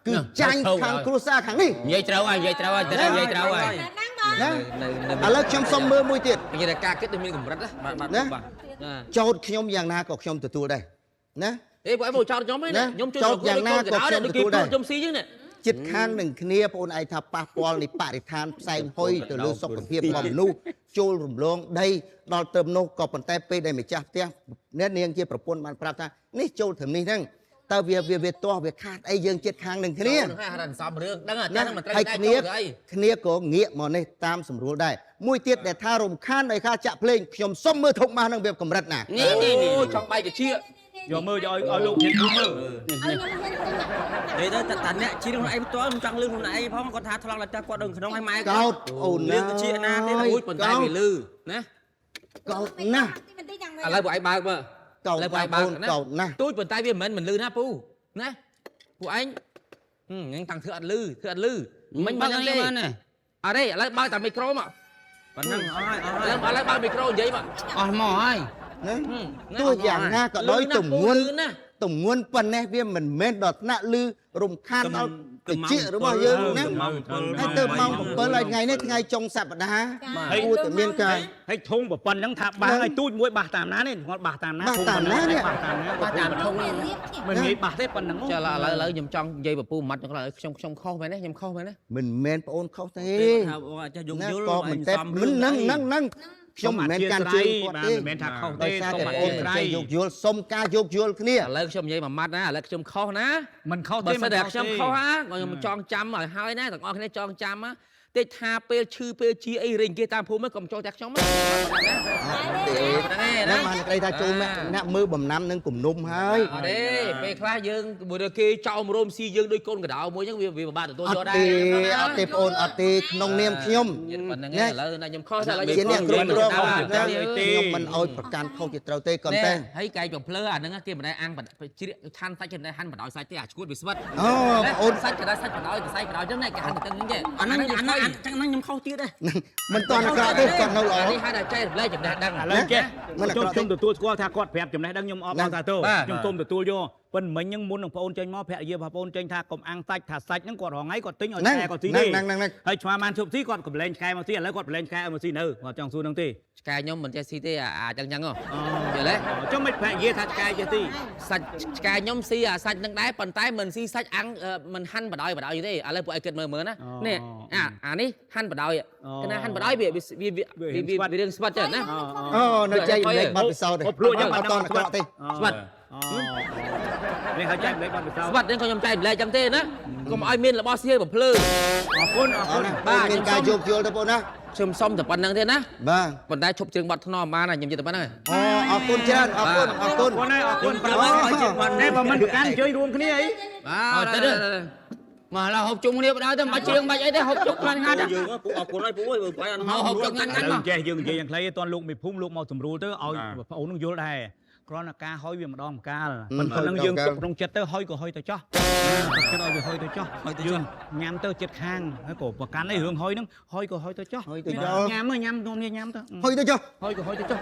គឺចាញ់ខាងគ្រួសារខាងនេះ និយាយត្រូវហើយនិយាយត្រូវហើយតែនិយាយត្រូវហើយ ណាឥឡូវខ្ញុំសុំមើលមួយទៀត និយាយថាការគិតមានកម្រិតណា បាទបាទចោតខ្ញុំយ៉ាងណាក៏ខ្ញុំទទួលដែរណា អេបងឯងចោតខ្ញុំហ្នឹងខ្ញុំជួយ ចោតយ៉ាងណាក៏ខ្ញុំទទួលដែរ ខ្ញុំស៊ីចឹងនេះ ចិត្តខាងនឹងគ្នាបងអូនឯងថាប៉ះពាល់នៃបរិស្ថានផ្សែងហុយទៅលើសុខភាពរបស់មនុស្សចូលរំលងដីដល់ត្រឹមនោះក៏ប៉ុន្តែពេលដែលម្ចាស់ផ្ទះអ្នកនាងជាប្រពន្ធបានប្រាប់ថានេះចូលត្រឹមនេះហ្នឹងតើវាវាទាស់វាខាតអីយើងចិត្តខាងនឹងគ្នា ហ្នឹងសំរឿងដឹងតែហ្នឹងមិនត្រូវ តែគ្នាគ្នាក៏ងាកមកនេះតាមស្រួលដែរមួយទៀតដែលថារំខានដោយការចាក់ភ្លេងខ្ញុំសុំមើលធុងបាសហ្នឹងវាកម្រិតណា នេះចង់បែកកាជា យកមើលយកឲ្យលោកធានមើល និយាយទៅតែអ្នកជីខ្លួនឯងផ្ទាល់មិនចង់លឺខ្លួនឯងផងគាត់ថាថ្លង់ដល់ចាស់គាត់នៅក្នុងឲ្យម៉ែ កោតអូន លឺជាណាទេ អូយប៉ុន្តែវាលឺណា កោតណាស់ ឥឡូវពួកឯងបើកមើល កោតណាស់អូនកោតណាស់ ទូចប៉ុន្តែវាមិនមិនលឺណាពូណាពួកឯងហ្នឹងតាំងធ្វើអត់លឺធ្វើអត់លឺមិនបើកទេអត់ទេឥឡូវបើកតែមីក្រូមក ប៉ុណ្ណឹងអស់ហើយអស់ ហើយឥឡូវបើកមីក្រូនិយាយមក អស់មកហើយ ណាទោះយ៉ាងណាក៏ដោយទម្ងន់ទម្ងន់ប៉ុណ្ណេះវាមិនមែនដល់ថ្នាក់លឺរំខានដល់តិចរបស់យើងណាហើយទៅម៉ោង7ហើយថ្ងៃនេះថ្ងៃចុងសប្តាហ៍គួរតែមានការ ហើយធុងប្រប៉ុណ្ណឹងថាបាសឲ្យទូចមួយបាសតាមណានេះគាត់បាសតាមណា បាសតាមណានេះ បាសតាមណា បាសតាមធុង មិនងាយបាសទេប៉ុណ្ណឹង ចាឥឡូវខ្ញុំចង់និយាយពពូម៉ាត់ខ្ញុំខ្ញុំខុសមែនទេខ្ញុំខុសមែនទេ មិនមែនប្អូនខុសទេ ថាចេះយងយល់ ក៏មិនតែមិនហ្នឹងហ្នឹងខ្ញុំមិនមែនកាន់ជើងគាត់ទេ មិនមែនថាខុសទេ ដោយសារតែបងមិនចេះយោគយល់សុំការយោគយល់គ្នា ឥឡូវខ្ញុំនិយាយមួយម៉ាត់ណាឥឡូវខ្ញុំខុសណា មិនខុសទេ បើសិនតែខ្ញុំខុសណាខ្ញុំចងចាំឲ្យហើយណាទាំងអស់គ្នាចងចាំណាតិចថាពេលឈឺពេលជាអីរែងគេតាមភូមិកុំចូលតែខ្ញុំណា ទេណាបានក្តីថាចូលអ្នកមើលបំណាំនឹងគំនុំហើយ អត់ទេពេលខ្លះយើងមួយគេចោមរោមស៊ីយើងដូចកូនកដៅមួយហ្នឹងវាពិបាកទទួលយកដែរ អត់ទេបងអូនអត់ទេក្នុងនាមខ្ញុំ ប៉ុណ្្នឹងឥឡូវណាខ្ញុំខុសតែឥឡូវ ជាអ្នកគ្រប់គ្រងខ្ញុំមិនអោយប្រកាន់ខុសជាត្រូវទេក៏តែ ហើយកែកំភ្លើអាហ្នឹងគេមិនដែរអាំងជ្រៀកឆាន់សាច់គេមិនដែរហាន់បណ្ដោយសាច់ទេអាឈួតវាស្វិត អូបងអូន សាច់គេដែរសាច់បណ្ដោយសាច់បណ្ដោយចឹងណាគេហាន់ទៅហ្នឹងទេ អាហ្នឹងអាហ្នឹងចឹងហ្នឹងខ្ញុំខុសទៀតដែរ មិនតន់អាក្រក់ទេគាត់នៅល្អ នេះហៅថាចែករំលែកចំណេះដឹង ឥឡូវចេះខ្ញុំទទួលស្គាល់ថាគាត់ប្រាប់ចំណេះដឹងខ្ញុំអបអរសាទរខ្ញុំសូមទទួលយកប៉ុន្តែមិញហ្នឹងមុននឹងបងអូនចេញមកភរិយាបងអូនចេញថាកុំអាំងសាច់ថាសាច់ហ្នឹងគាត់រងថ្ងៃគាត់ទិញឲ្យឆ្កែគាត់ស៊ីទេហើយឆ្មាបានជប់ស៊ីគាត់កំលែងឆ្កែមកស៊ីឥឡូវគាត់កំលែងឆ្កែឲ្យមកស៊ីនៅគាត់ចង់សួរហ្នឹងទេ ឆ្កែខ្ញុំមិនចេះស៊ីទេអាចឹងចឹងហ៎យល់ទេ ចុះមិនភរិយាថាឆ្កែចេះស៊ី សាច់ឆ្កែខ្ញុំស៊ីអាសាច់ហ្នឹងដែរប៉ុន្តែមិនស៊ីសាច់អាំងមិនហាន់បដ ாய் បដ ாய் ទេឥឡូវពួកឯងគិតមើលមើលណានេះអានេះហាន់បដ ாய் កណាហាន់បដ ாய் វាវាវារឿងស្វិតចឹងណា អូនៅចែករំលែកបទពិសោធន៍ទេ ភ្លក់ចឹង អត់តអាក្រក់ទេ ស្វិត នេះហើយចែករំលែកបទពិសោធន៍ ស្វិតនេះក៏ខ្ញុំចែករំលែកចឹងទេណាកុំឲ្យមានរបស់សៀបំភ្លឺ អរគុណអរគុណ បាទ មានការយោគយល់ទៅបងណា ខ្ញុំសុំតែប៉ុណ្្នឹងទេណា បាទ ប៉ុន្តែឈប់ជើងបាត់ថ្នមបានណាខ្ញុំនិយាយតែប៉ុណ្្នឹង អូអរគុណច្រើនអរគុណអរគុណ អរគុណអរគុណប្រាប់ឲ្យជើងបាត់នេះបើមិនប្រកាន់ជួយរួមគ្នាអី បាទទៅ មកឡើយហូបជុំគ្នាបដ ாய் ទៅមិនបាច់ច្រៀងបាច់អីទេហូបជុំងាត់ងាត់ យើងពូអរគុណហើយពូអើយបើអត់ មកហូបជុំងាត់ងាត់មក ចេះយើងនិយាយយ៉ាងខ្លីតន់លោកមេភូមិលោកមកសម្រួលទៅឲ្យប្អូននឹងយល់ដែរគ្រាន់តែការហុយវាម្ដងម្កាលមិនប៉ុណ្្នឹងយើងទុកក្នុងចិត្តទៅហុយក៏ហុយទៅចោះចិត្តឲ្យវាហុយទៅចោះយើងញ៉ាំទៅចិត្តខាងហើយក៏ប្រកាន់អីរឿងហុយហ្នឹងហុយក៏ហុយទៅចោះញ៉ាំញ៉ាំនំញ៉ាំទៅហុយទៅចោះហុយក៏ហុយទៅចោះ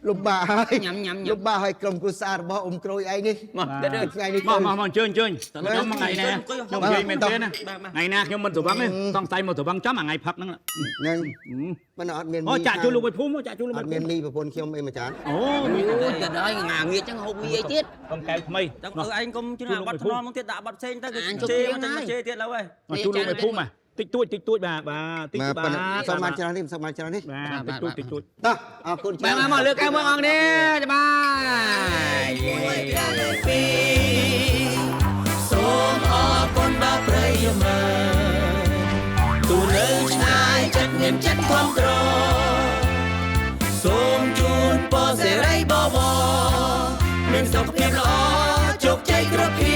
លំបាកហើយ ញ៉ាំញ៉ាំ លំបាកហើយក្រុមគ្រួសាររបស់អ៊ំក្រួយឯងនេះ មកថ្ងៃនេះមកមកអញ្ជើញអញ្ជើញខ្ញុំថ្ងៃណាខ្ញុំនិយាយមែនទេណាថ្ងៃណាខ្ញុំមិនស្រវឹងទេសង្ស័យមកស្រវឹងចំថ្ងៃផឹកហ្នឹងហ្នឹងមិនអត់មានអូចាក់ជួលលោកឲ្យភូមិចាក់ជួលលោកអត់មានមីប្រពន្ធខ្ញុំអីមួយចានអូទៅដល់ងាងាចឹងហូបមីអីទៀតកុំកែវថ្មី ទៅឯងកុំជឿបាត់ថ្នមទៀតដាក់បាត់ផ្សេងទៅគេជេរមកជេរទៀតឡើយជួលលោកឲ្យភូមិតិចតួចតិចតួចបាទបាទតិចបាទសូមបានច្រើននេះសូមបានច្រើននេះបាទតិចតួចតិចតួចតោះអរគុណច្រើនបាទមកលើកែវមកអង្គនេះបាយ សូមអរគុណដល់ប្រិយមិត្តទូនៅឆ្ងាយចិត្តមានចិត្តគាំទ្រសូមជូនពរសេរីបវរមានសុខភាពល្អជោគជ័យគ្រប់គ្នា